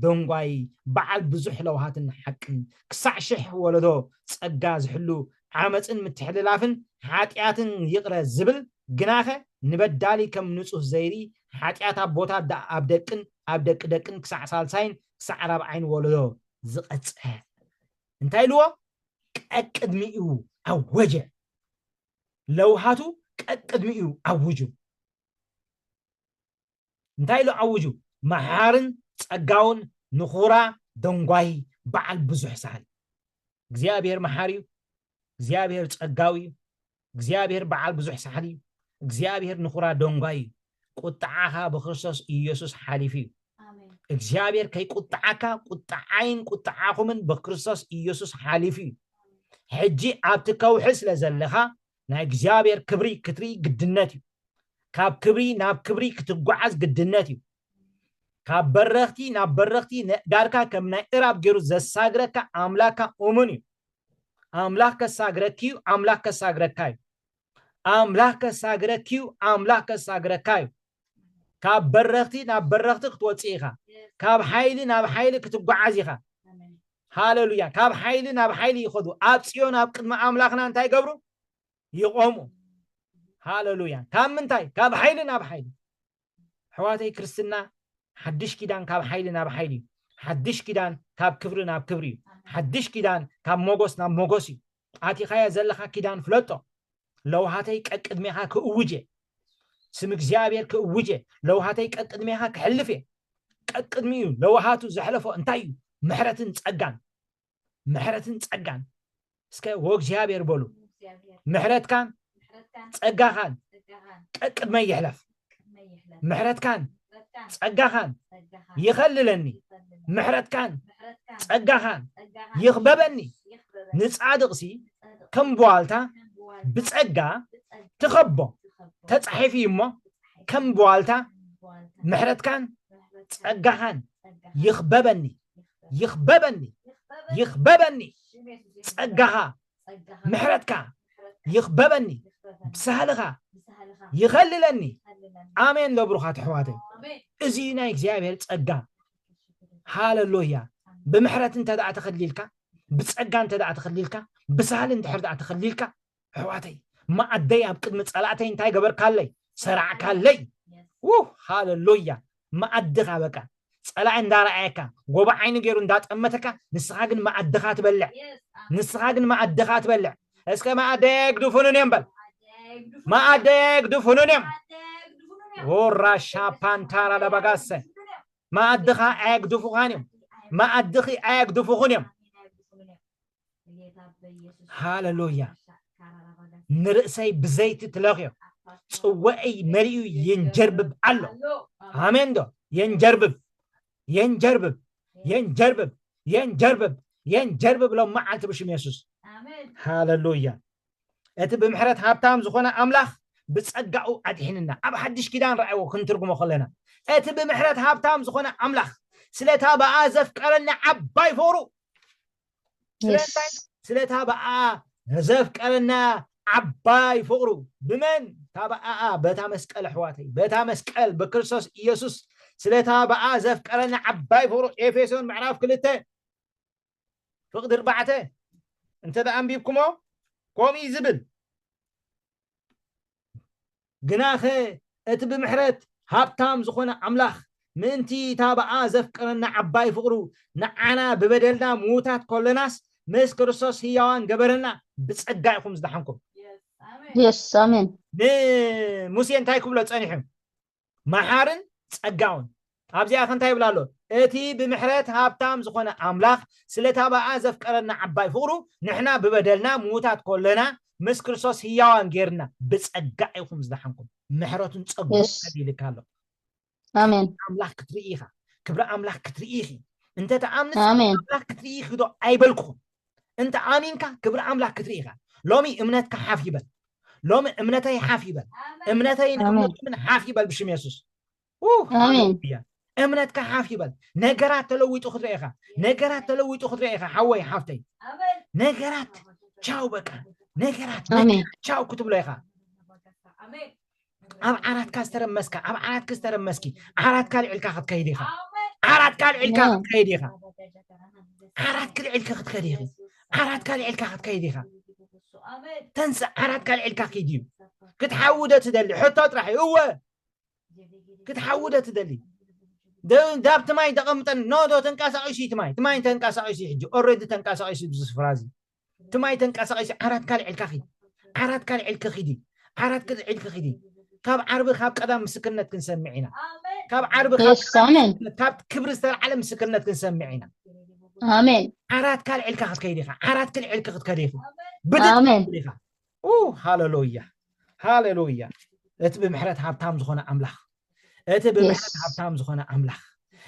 ደንጓዪ፣ በዓል ብዙሕ ለውሃትን ሓቅን፣ ክሳዕ ሽሕ ወለዶ ጸጋ ዝሕሉ፣ ዓመጽን ምትሕልላፍን ሓጢኣትን ይቕረ ዝብል፣ ግናኸ ንበዳሊ ከም ንጹህ ዘይርኢ፣ ሓጢኣት ኣብ ቦታ ኣብ ደቅን ኣብ ደቂ ደቅን ክሳዕ ሳልሳይን ክሳዕ ራብዓይን ወለዶ ዝቐጽዐ። እንታይ ኢልዎ? ቀቅድሚኡ ኣወጀ። ለውሃቱ ቀቅድሚኡ ኣውጁ። እንታይ ኢሉ ኣውጁ? መሓርን ጸጋውን ንኹራ ደንጓይ በዓል ብዙሕ ሳህል። እግዚኣብሔር መሓር እዩ። እግዚኣብሔር ጸጋዊ እዩ። እግዚኣብሔር በዓል ብዙሕ ሳሕል እዩ። እግዚኣብሔር ንኹራ ደንጓይ እዩ። ቁጥዓኻ ብክርስቶስ ኢየሱስ ሓሊፉ እዩ። እግዚኣብሔር ከይቁጥዓካ ቁጥዓይን ቁጥዓኹምን ብክርስቶስ ኢየሱስ ሓሊፉ እዩ። ሕጂ ኣብቲ ከውሒ ስለ ዘለኻ ናይ እግዚኣብሔር ክብሪ ክትርኢ ግድነት እዩ። ካብ ክብሪ ናብ ክብሪ ክትጓዓዝ ግድነት እዩ። ካብ በረኽቲ ናብ በረኽቲ ነእጋርካ ከም ናይ እራብ ገይሩ ዘሳግረካ ኣምላካ እሙን እዩ። ኣምላኽ ከሳግረኪ እዩ። ኣምላኽ ከሳግረካ እዩ። ኣምላኽ ከሳግረኪ እዩ። ኣምላኽ ከሳግረካ እዩ። ካብ በረኽቲ ናብ በረኽቲ ክትወፅእ ኢኻ። ካብ ሓይሊ ናብ ሓይሊ ክትጓዓዝ ኢኻ። ሃለሉያ። ካብ ሓይሊ ናብ ሓይሊ ይኸዱ። ኣብ ፅዮን ኣብ ቅድሚ ኣምላኽና እንታይ ይገብሩ? ይቆሙ። ሃለሉያ። ካብ ምንታይ? ካብ ሓይሊ ናብ ሓይሊ። ኣሕዋተይ፣ ክርስትና ሓድሽ ኪዳን ካብ ሓይሊ ናብ ሓይሊ እዩ። ሓድሽ ኪዳን ካብ ክብሪ ናብ ክብሪ እዩ። ሓድሽ ኪዳን ካብ ሞጎስ ናብ ሞጎስ እዩ። ኣቲኻዮ ዘለኻ ኪዳን ፍለጦ። ለውሃተይ ቀቅድሜኻ ክእውጅ እየ። ስም እግዚኣብሔር ክእውጅ እየ። ለውሃተይ ቀቅድሜኻ ክሕልፍ እየ። ቀቅድሚኡ ለውሃቱ ዘሕለፎ እንታይ እዩ? ምሕረትን ጸጋን። ምሕረትን ጸጋን። እስከ ወእግዚኣብሔር በሉ። ምሕረትካን ጸጋኻን ቀቅድመይ ይሕለፍ። ምሕረትካን ጸጋኻን ይኸልለኒ። ምሕረትካን ጸጋኻን ይኽበበኒ። ንጻድቕሲ ከም ብዋልታ ብጸጋ ትኸቦ። ተጻሒፉ እዩ እሞ ከም ብዋልታ ምሕረትካን ጸጋኻን ይኽበበኒ። ይኽበበኒ። ይኽበበኒ። ጸጋኻ ምሕረትካ ይኽበበኒ። ብሳህልኻ ይኸልለኒ። ኣሜን ዶ ብሩኻት ኣሕዋተይ? እዚ ናይ እግዚኣብሔር ጸጋ። ሃለሉያ። ብምሕረት እንተ ደኣ ተኸሊልካ፣ ብጸጋ እንተ ደኣ ተኸሊልካ፣ ብሳህል እንድሕር ደኣ ተኸሊልካ፣ ኣሕዋተይ፣ መኣደይ ኣብ ቅድሚ ጸላእተይ እንታይ ገበርካለይ? ሰራዕካለይ። ው ሃለሉያ። መኣድኻ በቃ ጸላኢ እንዳረኣየካ፣ ጎባ ዓይኒ ገይሩ እንዳጠመተካ፣ ንስኻ ግን መኣድኻ ትበልዕ። ንስኻ ግን መኣድኻ ትበልዕ። እስከ መኣደይ ኣይግድፉንን እዮም በል። መኣደይ ኣይግድፉንን እዮም። ኦራሻ ፓንታራ ለባጋሰ። መኣድኻ ኣየግድፉኻን እዮም። መኣድኺ ኣየግድፉኹን እዮም። ሃለሉያ። ንርእሰይ ብዘይቲ ትለኽዮ፣ ጽዋእይ መሊኡ የንጀርብብ ኣሎ። ኣሜን ዶ? የንጀርብብ፣ የንጀርብብ፣ የንጀርብብ፣ የንጀርብብ፣ የንጀርብብ ሎም መዓልቲ ብሽም የሱስ። ሃለሉያ። እቲ ብምሕረት ሃብታም ዝኾነ ኣምላኽ ብጸጋኡ ኣድሒንና። ኣብ ሓድሽ ኪዳን ረኣይዎ ክንትርጉሞ ከለና፣ እቲ ብምሕረት ሃብታም ዝኾነ ኣምላኽ ስለታ ብኣ ዘፍቀረና ዓባይ ፍቕሩ፣ ስለታ ብኣ ዘፍቀረና ዓባይ ፍቕሩ ብመን? እታ ብኣኣ በታ መስቀል ኣሕዋተይ፣ በታ መስቀል ብክርስቶስ ኢየሱስ ስለታ ብኣ ዘፍቀረና ዓባይ ፍቕሩ። ኤፌሶን ምዕራፍ ክልተ ፍቕዲ ኣርባዕተ እንተ ደኣ ኣንቢብኩሞ፣ ከምኡ እዩ ዝብል። ግናኸ እቲ ብምሕረት ሃብታም ዝኾነ ኣምላኽ፣ ምእንቲ እታ ብኣ ዘፍቀረና ዓባይ ፍቕሩ፣ ንዓና ብበደልና ምዉታት ከለናስ፣ ምስ ክርስቶስ ህያዋን ገበረና። ብጸጋ ኢኹም ዝደሓንኩም። የስ ኣሜን። ንሙሴ እንታይ ክብሎ ጸኒሑ? መሓርን ጸጋውን። ኣብዚኣ ከ እንታይ ይብል ኣሎ? እቲ ብምሕረት ሃብታም ዝኾነ ኣምላኽ፣ ስለታ ብኣ ዘፍቀረና ዓባይ ፍቕሩ፣ ንሕና ብበደልና ምዉታት ከለና፣ ምስ ክርስቶስ ህያዋን ጌርና። ብጸጋ ኢኹም ዝደሓንኩም። ምሕረቱን ጸጋኡን የስ ከፊልካ ኣሎ። ኣሜን። ኣምላኽ ክትርኢ ኢኻ። ክብሪ ኣምላኽ ክትርኢ ኢኺ። እንተ ተኣምንስ ኣሜን። ኣምላኽ ክትርኢ ኢኺ ዶ ኣይበልኩኹም። እንተ ኣሚንካ ክብሪ ኣምላኽ ክትርኢ ኢኻ። ሎሚ እምነትካ ሓፍ ይበል። ሎሚ እምነተይ ሓፍ ይበል። እምነተይን ኣሜን። እምነትኩምን ሓፍ ይበል ብሽም የሱስ። ኡ፣ ኣሜን። ሃሌሉያ። እምነትካ ሓፍ ይበል። ነገራት ተለዊጡ ክትርኢ ኢኻ። ነገራት ተለዊጡ ክትርኢ ኢኻ ሓወይ ሓፍተይ። ነገራት ቻው በቃ። ነገራት ኣሜን። ነገራት ቻው ክትብሎ ኢኻ። ኣብ ዓራትካ ዝተረመስካ፣ ኣብ ዓራትካ ዝተረመስኪ፣ ዓራትካ ልዕልካ ክትከይድ ኢኻ። ዓራትካ ልዕልካ ኣሜን። ክትከይድ ኢኻ። ዓራትካ ልዕልካ ክትከይድ ኢኻ። ዓራትካ ልዕልካ ክትከይድ ኢኻ። ተንስእ፣ ዓራትካ ልዕልካ ኪድ እዩ። ክትሓዊ ዶ ትደሊ? ሕቶ ጥራሕ እዩ። እወ፣ ክትሓዊ ዶ ትደሊ? ደ-፣ ዳብ ትማይ ተቐምጠን፣ ኖ ዶ ተንቀሳቒሱ እዩ ትማይ። ትማይ ተንቀሳቒሱ እዩ ሕጂ። ኦልሬዲ ተንቀሳቒሱ እዩ እዚ ስፍራ እዚ። ትማይ ተንቀሳቒሱ፣ ዓራትካ ልዕልካ ኪድ። ዓራትካ ልዕልካ ኪድ እዩ። ዓራትካ ልዕልካ ኪድ እዩ። ካብ ዓርቢ ካብ ቀዳም ምስክርነት ክንሰምዕ ኢና። ካብ ዓርቢ ካብ የስ ኣሜን። ካብ ክብሪ ዝተልዓለ ምስክርነት ክንሰምዕ ኢና። ኣሜን። ዓራትካ ልዕልካ ክትከይድ ኢኻ። ዓራትካ ልዕልካ ክትከይድ ኢኻ። ብድድ ኣሜን። ክትብል ኢኻ። ኡ፣ ሃሌሉያ። ሃሌሉያ። እቲ ብምሕረት ሃብታም ዝኾነ ኣምላኽ፣ እቲ ብምሕረት የስ ሃብታም ዝኾነ ኣምላኽ፣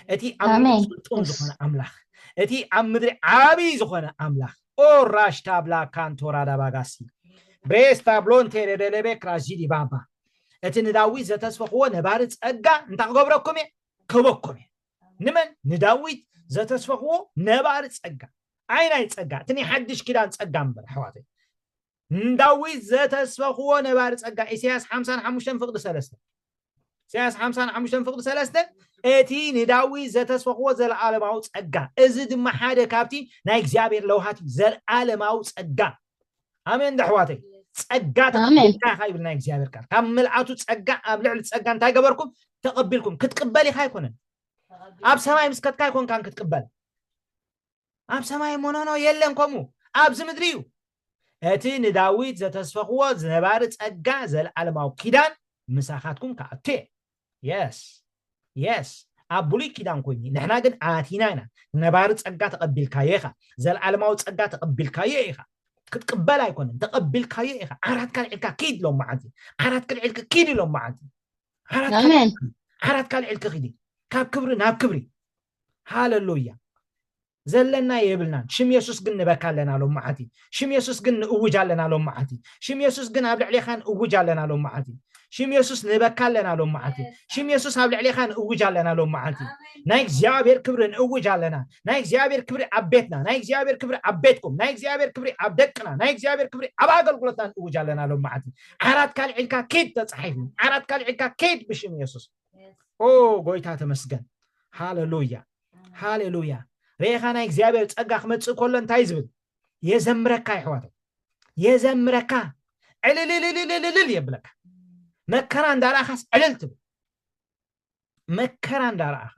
እቲ ኣብ ኣሜን። ምድሪ ስልጡን ዝኾነ ኣምላኽ፣ እቲ ኣብ ምድሪ ዓብዪ ዝኾነ ኣምላኽ። ኦ ራሽ ታብላ ካንቶራ ዳባጋሲ ብሬስ ታብሎን ቴሬደለቤ ክራዚዲ ባባ። እቲ ንዳዊት ዘተስፈኽዎ ነባሪ ጸጋ እንታይ ክገብረኩም እየ? ክህበኩም እየ። ንመን? ንዳዊት ዘተስፈኽዎ ነባሪ ጸጋ። ኣይ ናይ ጸጋ፣ እቲ ናይ ሓድሽ ኪዳን ጸጋ እምበር ኣሕዋተይ። ንዳዊት ዘተስፈኽዎ ነባሪ ጸጋ። ኢሳያስ ሓምሳን ሓሙሽተን ፍቕዲ ሰለስተ። ኢሳያስ ሓምሳን ሓሙሽተን ፍቕዲ ሰለስተ፣ እቲ ንዳዊት ዘተስፈኽዎ ዘለኣለማዊ ጸጋ። እዚ ድማ ሓደ ካብቲ ናይ እግዚኣብሔር ለውሃት እዩ። ዘለኣለማዊ ጸጋ። ኣሜን ዶ ኣሕዋተይ? ጸጋ ኣሜን። ተቐቢልካ ኢኻ ይብል ናይ እግዚኣብሔር ቃል። ካብ ምልኣቱ ጸጋ ኣብ ልዕሊ ጸጋ እንታይ ገበርኩም? ተቐቢልኩም። ክትቅበል ኢኻ ኣይኮነን። ኣብ ሰማይ ምስ ከድካ ኣይኮንካን ክትቅበል። ኣብ ሰማይ ሞኖኖ የለን ከምኡ። ኣብዚ ምድሪ እዩ። እቲ ንዳዊት ዘተስፈኽዎ ዝነባሪ ጸጋ ዘለኣለማዊ ኪዳን ምሳኻትኩም ክኣቱ እየ። የስ፣ የስ። ኣብ ብሉይ ኪዳን ኮይኑ፣ ንሕና ግን ኣቲና ኢና። ነባሪ ጸጋ ተቐቢልካዮ ኢኻ። ዘለኣለማዊ ጸጋ ተቐቢልካዮ ኢኻ። ክትቅበል ኣይኮነን፣ ተቐቢልካዮ ኢኻ። ዓራትካ ልዕልካ ኪድ ኢሎም መዓልቲ። ዓራትካ ልዕልካ ኪድ ኢሎም መዓልቲ። ዓራትካ ኣሜን። ዓራትካ ልዕልካ ኪድ። ካብ ክብሪ ናብ ክብሪ። ሃሌሉያ። ዘለና የብልናን። ሽም የሱስ ግን ንበካ ኣለና ሎም መዓልቲ። ሽም የሱስ ግን ንእውጅ ኣለና ሎም መዓልቲ። ሽም የሱስ ግን ኣብ ልዕሌኻ ንእውጅ ኣለና ሎም መዓልቲ። ሽም የሱስ ንበካ ኣለና ሎም መዓልቲ። ሽም የሱስ ኣብ ልዕሌኻ ንእውጅ ኣለና ሎም መዓልቲ። ናይ እግዚኣብሔር ክብሪ ንእውጅ ኣለና። ናይ እግዚኣብሔር ክብሪ ኣብ ቤትና፣ ናይ እግዚኣብሔር ክብሪ ኣብ ቤትኩም፣ ናይ እግዚኣብሔር ክብሪ ኣብ ደቅና፣ ናይ እግዚኣብሔር ክብሪ ኣብ ኣገልግሎትና ንእውጅ ኣለና ሎም መዓልቲ። ዓራትካ ልዕልካ ኪድ ተጻሒፉ። ዓራትካ ልዕልካ ኪድ ብሽም የሱስ። ኦ ጎይታ ተመስገን። ሃሌሉያ፣ ሃሌሉያ። ሬኻ ናይ እግዚኣብሔር ጸጋ ክመጽእ ከሎ እንታይ ዝብል? የዘምረካ ይሕዋተይ፣ የዘምረካ። ዕልልልልልልል የብለካ። መከራ እንዳረኣኻስ ዕልል ትብል። መከራ እንዳረኣኻ፣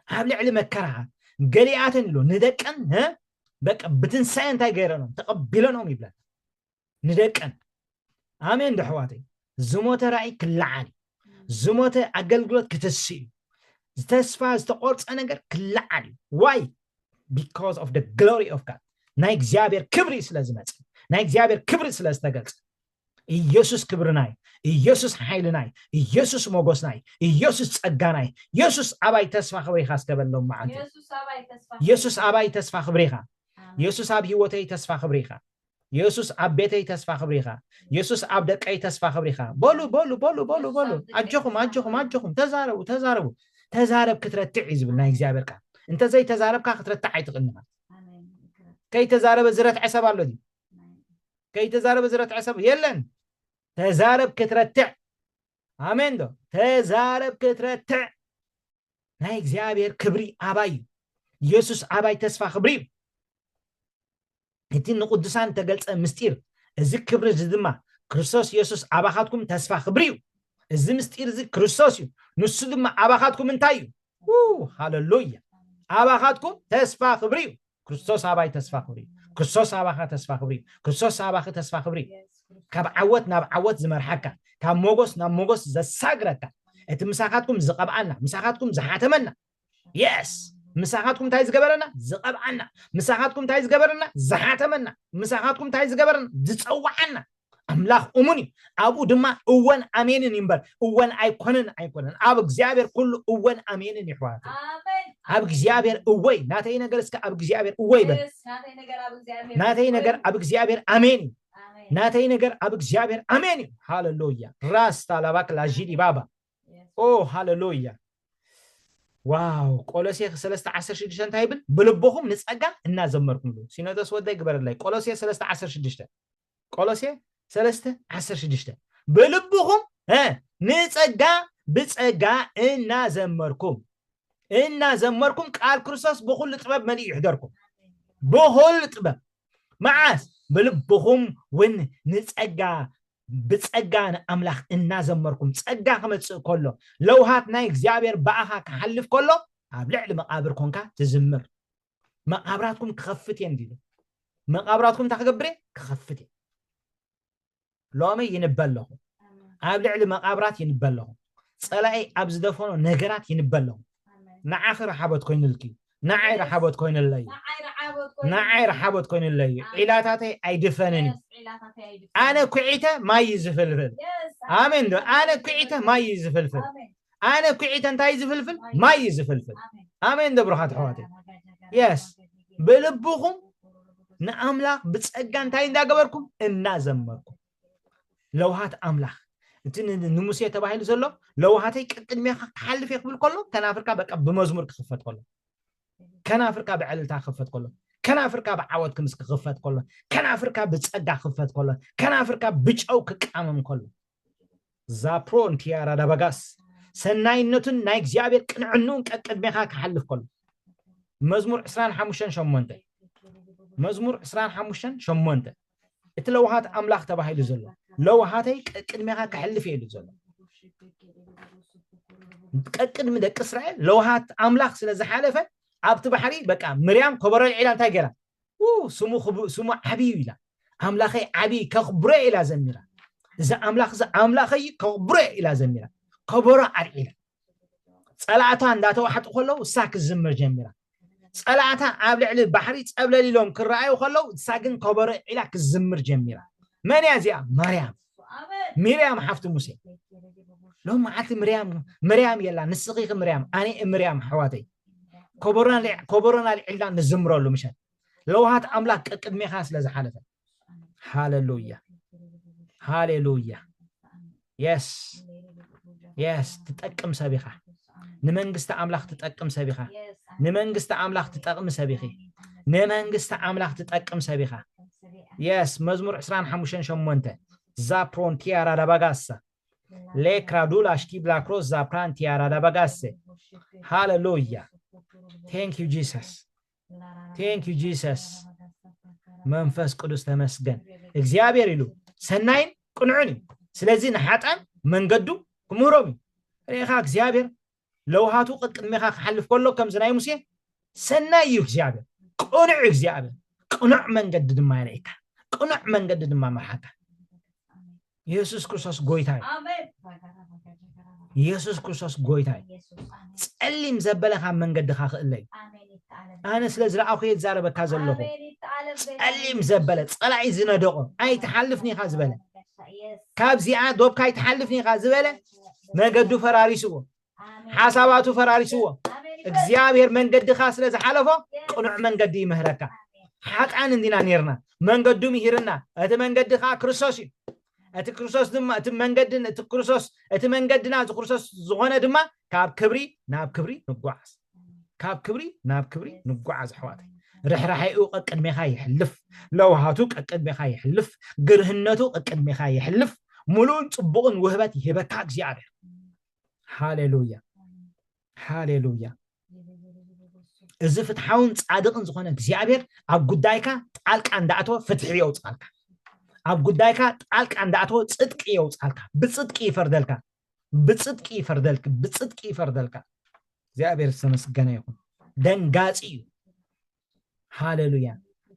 ኣብ ልዕሊ መከራኻ ገሊኣተን ኢሉ ንደቀን፣ እ፣ በቃ ብትንሳኤ እንታይ ገይረኖም? ተቐቢለኖም ይብለካ። ንደቀን። ኣሜን ዶ ኣሕዋተይ? ዝሞተ ራእይ ክለዓል እዩ። ዝሞተ ኣገልግሎት ክትስእ እዩ። ዝተስፋ ዝተቆርጸ ነገር ክለዓል እዩ። Why? Because of the glory of God። ናይ እግዚኣብሔር ክብሪ ስለ ዝመጽእ፣ ናይ እግዚኣብሔር ክብሪ ስለ ዝተገልጸ። ኢየሱስ ክብርናይ፣ ኢየሱስ ሓይልናይ፣ ኢየሱስ ሞጎስናይ፣ ኢየሱስ ጸጋናይ። ኢየሱስ ኣባይ ተስፋ ክብሪኻ እስከ በሎም መዓልቲ። ኢየሱስ ኣባይ ተስፋ ኢየሱስ ኣባይ ተስፋ ክብሪኻ። ኣሜን። ኢየሱስ ኣብ ህይወተይ ተስፋ ክብሪኻ። ኢየሱስ ኣብ ቤተይ ተስፋ ክብሪኻ። ኢየሱስ ኣብ ደቀይ ተስፋ ክብሪኻ። በሉ በሉ በሉ በሉ በሉ። ኣጆኹም ኣጆኹም ኣጆኹም። ተዛረቡ ተዛረቡ። ተዛረብ ክትረትዕ እዩ ዝብል ናይ እግዚኣብሔር ቃል። እንተዘይተዛረብካ ክትረትዕ ኣይትኽእልን ኢኻ። ኣሜን። ከይተዛረበ ዝረትዐ ሰብ ኣሎ ድዩ? ከይተዛረበ ዝረትዐ ሰብ የለን። ተዛረብ ክትረትዕ። ኣሜን ዶ? ተዛረብ ክትረትዕ። ናይ እግዚኣብሔር ክብሪ ኣባይ እዩ። ኢየሱስ ኣባይ ተስፋ ክብሪ እዩ። እቲ ንቕዱሳን ተገልጸ ምስጢር፣ እዚ ክብሪ እዚ ድማ ክርስቶስ የሱስ ኣባኻትኩም ተስፋ ክብሪ እዩ። እዚ ምስጢር እዚ ክርስቶስ እዩ። ንሱ ድማ ኣባኻትኩም እንታይ እዩ? ው፣ ሃለሉያ። ኣባኻትኩም ተስፋ ክብሪ እዩ። ክርስቶስ ኣባይ ተስፋ ክብሪ እዩ። ክርስቶስ ኣባኻ ተስፋ ክብሪ እዩ። ክርስቶስ ኣባኺ ተስፋ ክብሪ እዩ። ካብ ዓወት ናብ ዓወት ዝመርሓካ፣ ካብ ሞጎስ ናብ ሞጎስ ዘሳግረካ፣ እቲ ምሳኻትኩም ዝቐብኣና፣ ምሳኻትኩም ዝሓተመና፣ የስ፣ ምሳኻትኩም እንታይ ዝገበረና? ዝቐብኣና። ምሳኻትኩም እንታይ ዝገበረና? ዝሓተመና። ምሳኻትኩም እንታይ ዝገበረና? ዝጸዋዓና። ኣምላኽ እሙን እዩ። ኣብኡ ድማ እወን ኣሜንን እዩ እምበር፣ እወን ኣይኮነን ኣይኮነን። ኣብ እግዚኣብሔር ኩሉ እወን ኣሜንን እዩ፣ ኣሕዋት። ኣብ እግዚኣብሔር እወይ፣ ናተይ ነገር እስከ ኣብ እግዚኣብሔር እወይ በል። ናተይ ነገር ኣብ እግዚኣብሔር ኣሜን እዩ። ናተይ ነገር ኣብ እግዚኣብሔር ኣሜን እዩ። ሃለሉያ። ራስታ ላባክ ላጂዲ ባባ። ኦ፣ ሃለሉያ። ዋው። ቆሎሴ ሰለስተ ዓሰርተ ሽዱሽተ እንታይ ይብል? ብልብኹም ንጸጋ እናዘመርኩም። ሲኖዶስ ወደይ ግበረለይ። ቆሎሴ ሰለስተ ዓሰርተ ሽዱሽተ። ቆሎሴ ሰለስተ ዓሰርተ ሽዱሽተ። ብልብኹም፣ እ፣ ንጸጋ ብጸጋ እናዘመርኩም፣ እናዘመርኩም ቃል ክርስቶስ ብኹሉ ጥበብ መሊኡ ይሕደርኩም። ብኹሉ ጥበብ። መዓስ? ብልብኹም እውን ንጸጋ ብጸጋ ንኣምላኽ እናዘመርኩም፣ ጸጋ ክመጽእ ከሎ፣ ለውሃት ናይ እግዚኣብሔር ብኣኻ ክሓልፍ ከሎ፣ ኣብ ልዕሊ መቓብር ኮንካ ትዝምር። መቓብራትኩም ክኸፍት እየ እንዲሉ። መቓብራትኩም እንታይ ክገብር እየ? ክኸፍት እየ። ሎሚ ይንበ ኣለኹ። ኣብ ልዕሊ መቓብራት ይንበ ኣለኹ። ጸላኢ ኣብ ዝደፈኖ ነገራት ይንበ ኣለኹ። ንዓኺ ረሓቦት ኮይኑልኪ፣ ንዓይ ረሓቦት ኮይኑለይ፣ ንዓይ ረሓቦት ኮይኑለይ። ዒላታተይ ኣይድፈንን እዩ። ኣነ ኩዒተ ማይ እዩ ዝፍልፍል። ኣሜን ዶ? ኣነ ኩዒተ ማይ እዩ ዝፍልፍል። ኣነ ኩዒተ እንታይ እዩ ዝፍልፍል? ማይ እዩ ዝፍልፍል። ኣሜን ዶ ብሩኻት ኣሕዋተይ? የስ። ብልብኹም ንኣምላኽ ብጸጋ እንታይ እንዳገበርኩም? እናዘመርኩም። ለውሃት ኣምላኽ። እቲ ን-፣ ንሙሴ ተባሂሉ ዘሎ፣ ለውሃተይ ቅድሜኻ ክሓልፍ እየ ክብል ከሎ፣ ከናፍርካ በቃ ብመዝሙር ክኽፈት ከሎ፣ ከናፍርካ ብዕልልታ ክኽፈት ከሎ፣ ከናፍርካ ብዓወት ክምስ ክኽፈት ከሎ፣ ከናፍርካ ብጸጋ ክኽፈት ከሎ፣ ከናፍርካ ብጨው ክቃመም ከሎ። ዛፕሮን ቲያራ ዳባጋስ። ሰናይነቱን ናይ እግዚኣብሔር ቅንዕንኡን ቀቅድሜኻ ክሓልፍ ከሎ። መዝሙር ዕስራን ሓሙሽተን ሸሞንተ። መዝሙር ዕስራን ሓሙሽተን ሸሞንተ። እቲ ለውሃት ኣምላኽ ተባሂሉ ዘሎ፣ ለውሃተይ ቀቅድሜኻ ክሕልፍ እየ ኢሉ ዘሎ። ቀቅድሚ ደቂ እስራኤል ለውሃት ኣምላኽ ስለ ዝሓለፈ፣ ኣብቲ ባሕሪ በቃ ምርያም ከበሮ ልዒላ እንታይ ገይራ? ው፣ ስሙ ክቡ-፣ ስሙ ዓብዪ እዩ ኢላ። ኣምላኸይ ዓብዪ ከኽብሮ እየ ኢላ ዘሚራ። እዚ ኣምላኽ እዚ ኣምላኸይ እዩ ከኽብሮ እየ ኢላ ዘሚራ። ከበሮ ኣልዒላ። ጸላእታ እንዳተዋሕጡ ከለዉ እሳ ክዝምር ጀሚራ። ጸላእታ ኣብ ልዕሊ ባሕሪ ጸብለል ኢሎም ክረኣዩ ከለዉ እሳ ግን ከበሮ ዒላ ክዝምር ጀሚራ። መን እያ እዚኣ? ማርያም። ሚርያም ሓፍቲ ሙሴ። ሎም መዓልቲ ምርያም፣ ምርያም የላ፣ ንስኺ ኢኺ ምርያም፣ ኣነ እየ ምርያም ኣሕዋተይ። ከበሮና ልዕ-፣ ከበሮና ልዒልና ንዝምረሉ ምሸት። ለውሃት ኣምላኽ ቀቅድሜኻ ስለ ዝሓለፈ። ሃሌሉያ። ሃሌሉያ። የስ። የስ። ትጠቅም ሰብ ኢኻ። ንመንግስቲ ኣምላኽ ትጠቅም ሰብ ኢኻ። ንመንግስቲ ኣምላኽ ትጠቅም ሰብ ኢኺ። ንመንግስቲ ኣምላኽ ትጠቅም ሰብ ኢኻ። የስ። መዝሙር ዕስራን ሓሙሽተን ሸሞንተ። ዛፕሮን ቲያራ ዳባጋሳ። ሌክራዱላ ሽኪብላ ክሮስ ዛፕራን ቲያራ ዳባጋሰ። ሃሌሉያ። Thank you Jesus። Thank you Jesus። መንፈስ ቅዱስ ተመስገን። እግዚኣብሔር ኢሉ ሰናይን ቅኑዕን እዩ። ስለዚ ንሓጣን መንገዱ ክምህሮም እዩ። ርኢኻ እግዚኣብሔር ለውሃቱ ቅድሜኻ ክሓልፍ ከሎ ከምዚ ናይ ሙሴ ሰናይ እዩ እግዚኣብሔር። ቅኑዕ እግዚኣብሔር። ቅኑዕ መንገዲ ድማ የርእየካ። ቅኑዕ መንገዲ ድማ መርሓካ። የሱስ ክርስቶስ ጎይታ እዩ። ኣሜን። የሱስ ክርስቶስ ጎይታ እዩ። የሱስ፣ ኣሜን። ጸሊም ዘበለ ካብ መንገድኻ ክእለ እዩ። ኣሜን። ይተኣለም። ኣነ ስለ ዝረኣኹ እየ ዝዛረበካ ዘለኹ። ኣሜን። ይተኣለም። ጸሊም ዘበለ፣ ጸላኢ ዝነደቖ፣ ኣይትሓልፍን ኢኻ ዝበለ። የስ። ካብዚኣ ዶብካ ኣይትሓልፍን ኢኻ ዝበለ፣ መገዱ ፈራሪስዎ። ኣሜን። ሓሳባቱ ፈራሪስዎ። ኣሜን። እግዚኣብሔር መንገድኻ ስለ ዝሓለፎ፣ የስ። ቅኑዕ መንገዲ ይምህረካ። ኣሜን። ሓጣን እንዲና ኔርና፣ መንገዱ ምሂርና። እቲ መንገዲ ኸዓ ክርስቶስ እዩ። እቲ ክርስቶስ ድማ፣ እቲ መንገድን፣ እቲ ክርስቶስ፣ እቲ መንገድና እዚ ክርስቶስ ዝኾነ ድማ ካብ ክብሪ ናብ ክብሪ ንጓዓዝ። ካብ ክብሪ ናብ ክብሪ ንጓዓዝ፣ ኣሕዋተይ። ርሕራሐኡ ቀቅድሜኻ ይሕልፍ፣ ለውሃቱ ቀቅድሜኻ ይሕልፍ፣ ግርህነቱ ቀቅድሜኻ ይሕልፍ፣ ምሉእን ጽቡቕን ውህበት ይህበካ እግዚኣብሔር። ሃሌሉያ። ሃሌሉያ። እዚ ፍትሓውን ጻድቕን ዝኾነ እግዚኣብሔር ኣብ ጉዳይካ ጣልቃ እንዳእተወ ፍትሒ የውጻልካ። ኣብ ጉዳይካ ጣልቃ እንዳእተወ ጽድቂ የውጻልካ። ብጽድቂ ይፈርደልካ። ብጽድቂ ይፈርደልክ። ብጽድቂ ይፈርደልካ። እግዚኣብሔር ዝተመስገነ ይኹን። ደንጋጺ እዩ። ሃሌሉያ።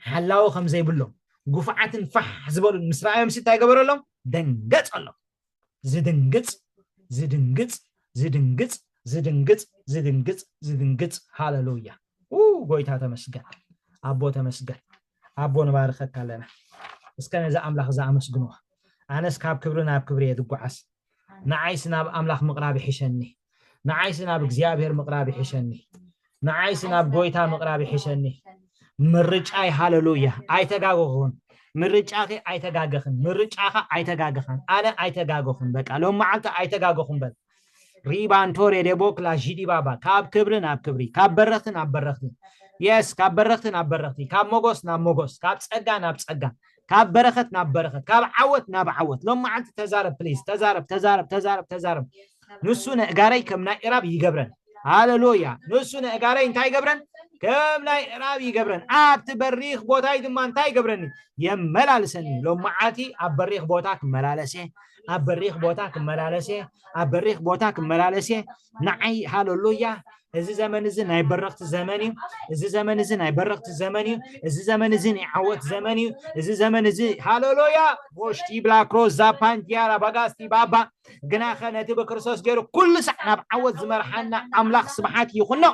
ሓላዊ ከም ዘይብሎም ጉፉዓትን ፋሕ ዝበሉን ምስ ረኣዮም ሲ እንታይ ገበረሎም? ደንገጸሎም። ዝድንግጽ ዝድንግጽ ዝድንግጽ ዝድንግጽ ዝድንግጽ ዝድንግጽ። ሃሌሉያ። ኡ፣ ጎይታ ተመስገን። ኣቦ ተመስገን። ኣቦ ንባርኸካ ኣለና። እስከ ነዚ ኣምላኽ እዚ ኣመስግንዎ። ኣነስ ካብ ክብሪ ናብ ክብሪ እየ ዝጓዓዝ። ንዓይስ ናብ ኣምላኽ ምቕራብ ይሕሸኒ። ንዓይስ ናብ እግዚኣብሔር ምቕራብ ይሕሸኒ። ንዓይስ ናብ ጎይታ ምቕራብ ይሕሸኒ። ምርጫይ ሃሌሉያ። ኣይተጋገኹን። ምርጫኺ ኣይተጋገኽን። ምርጫኻ ኣይተጋገኻን። ኣነ ኣይተጋገኹን። በቃ ሎም መዓልቲ ኣይተጋገኹን በል። ሪባንቶሬ ደቦክላ ዢዲ ባባ፣ ካብ ክብሪ ናብ ክብሪ፣ ካብ በረኽቲ ናብ በረኽቲ። የስ፣ ካብ በረኽቲ ናብ በረኽቲ፣ ካብ ሞጎስ ናብ ሞጎስ፣ ካብ ጸጋ ናብ ጸጋ፣ ካብ በረኸት ናብ በረኸት፣ ካብ ዓወት ናብ ዓወት። ሎም መዓልቲ ተዛረብ ፕሊዝ። ተዛረብ፣ ተዛረብ፣ ተዛረብ፣ ተዛረብ። ንሱ ነእጋረይ ከም ናይ እራብ ይገብረን። ሃሌሉያ። ንሱ ነእጋረይ እንታይ ይገብረን? ከም ናይ እራብ ይገብረን። ኣብቲ በሪኽ ቦታይ ድማ እንታይ ይገብረኒ? የመላልሰኒ። ሎም መዓልቲ ኣብ በሪኽ ቦታ ክመላለስ እየ። ኣብ በሪኽ ቦታ ክመላለስ እየ። ኣብ በሪኽ ቦታ ክመላለስ እየ። ንዓይ ሃሌሉያ። እዚ ዘመን እዚ ናይ በረኽቲ ዘመን እዩ። እዚ ዘመን እዚ ናይ በረኽቲ ዘመን እዩ። እዚ ዘመን እዚ ናይ ዓወት ዘመን እዩ። እዚ ዘመን እዚ ሃሌሉያ። ቦሽቲ ብላክሮ ዛፓንቲያ ራባጋስቲ ባባ። ግናኸ ነቲ ብክርስቶስ ገይሩ ኩሉ ሳዕ ናብ ዓወት ዝመርሓና ኣምላኽ ስብሓት ይኹኖ።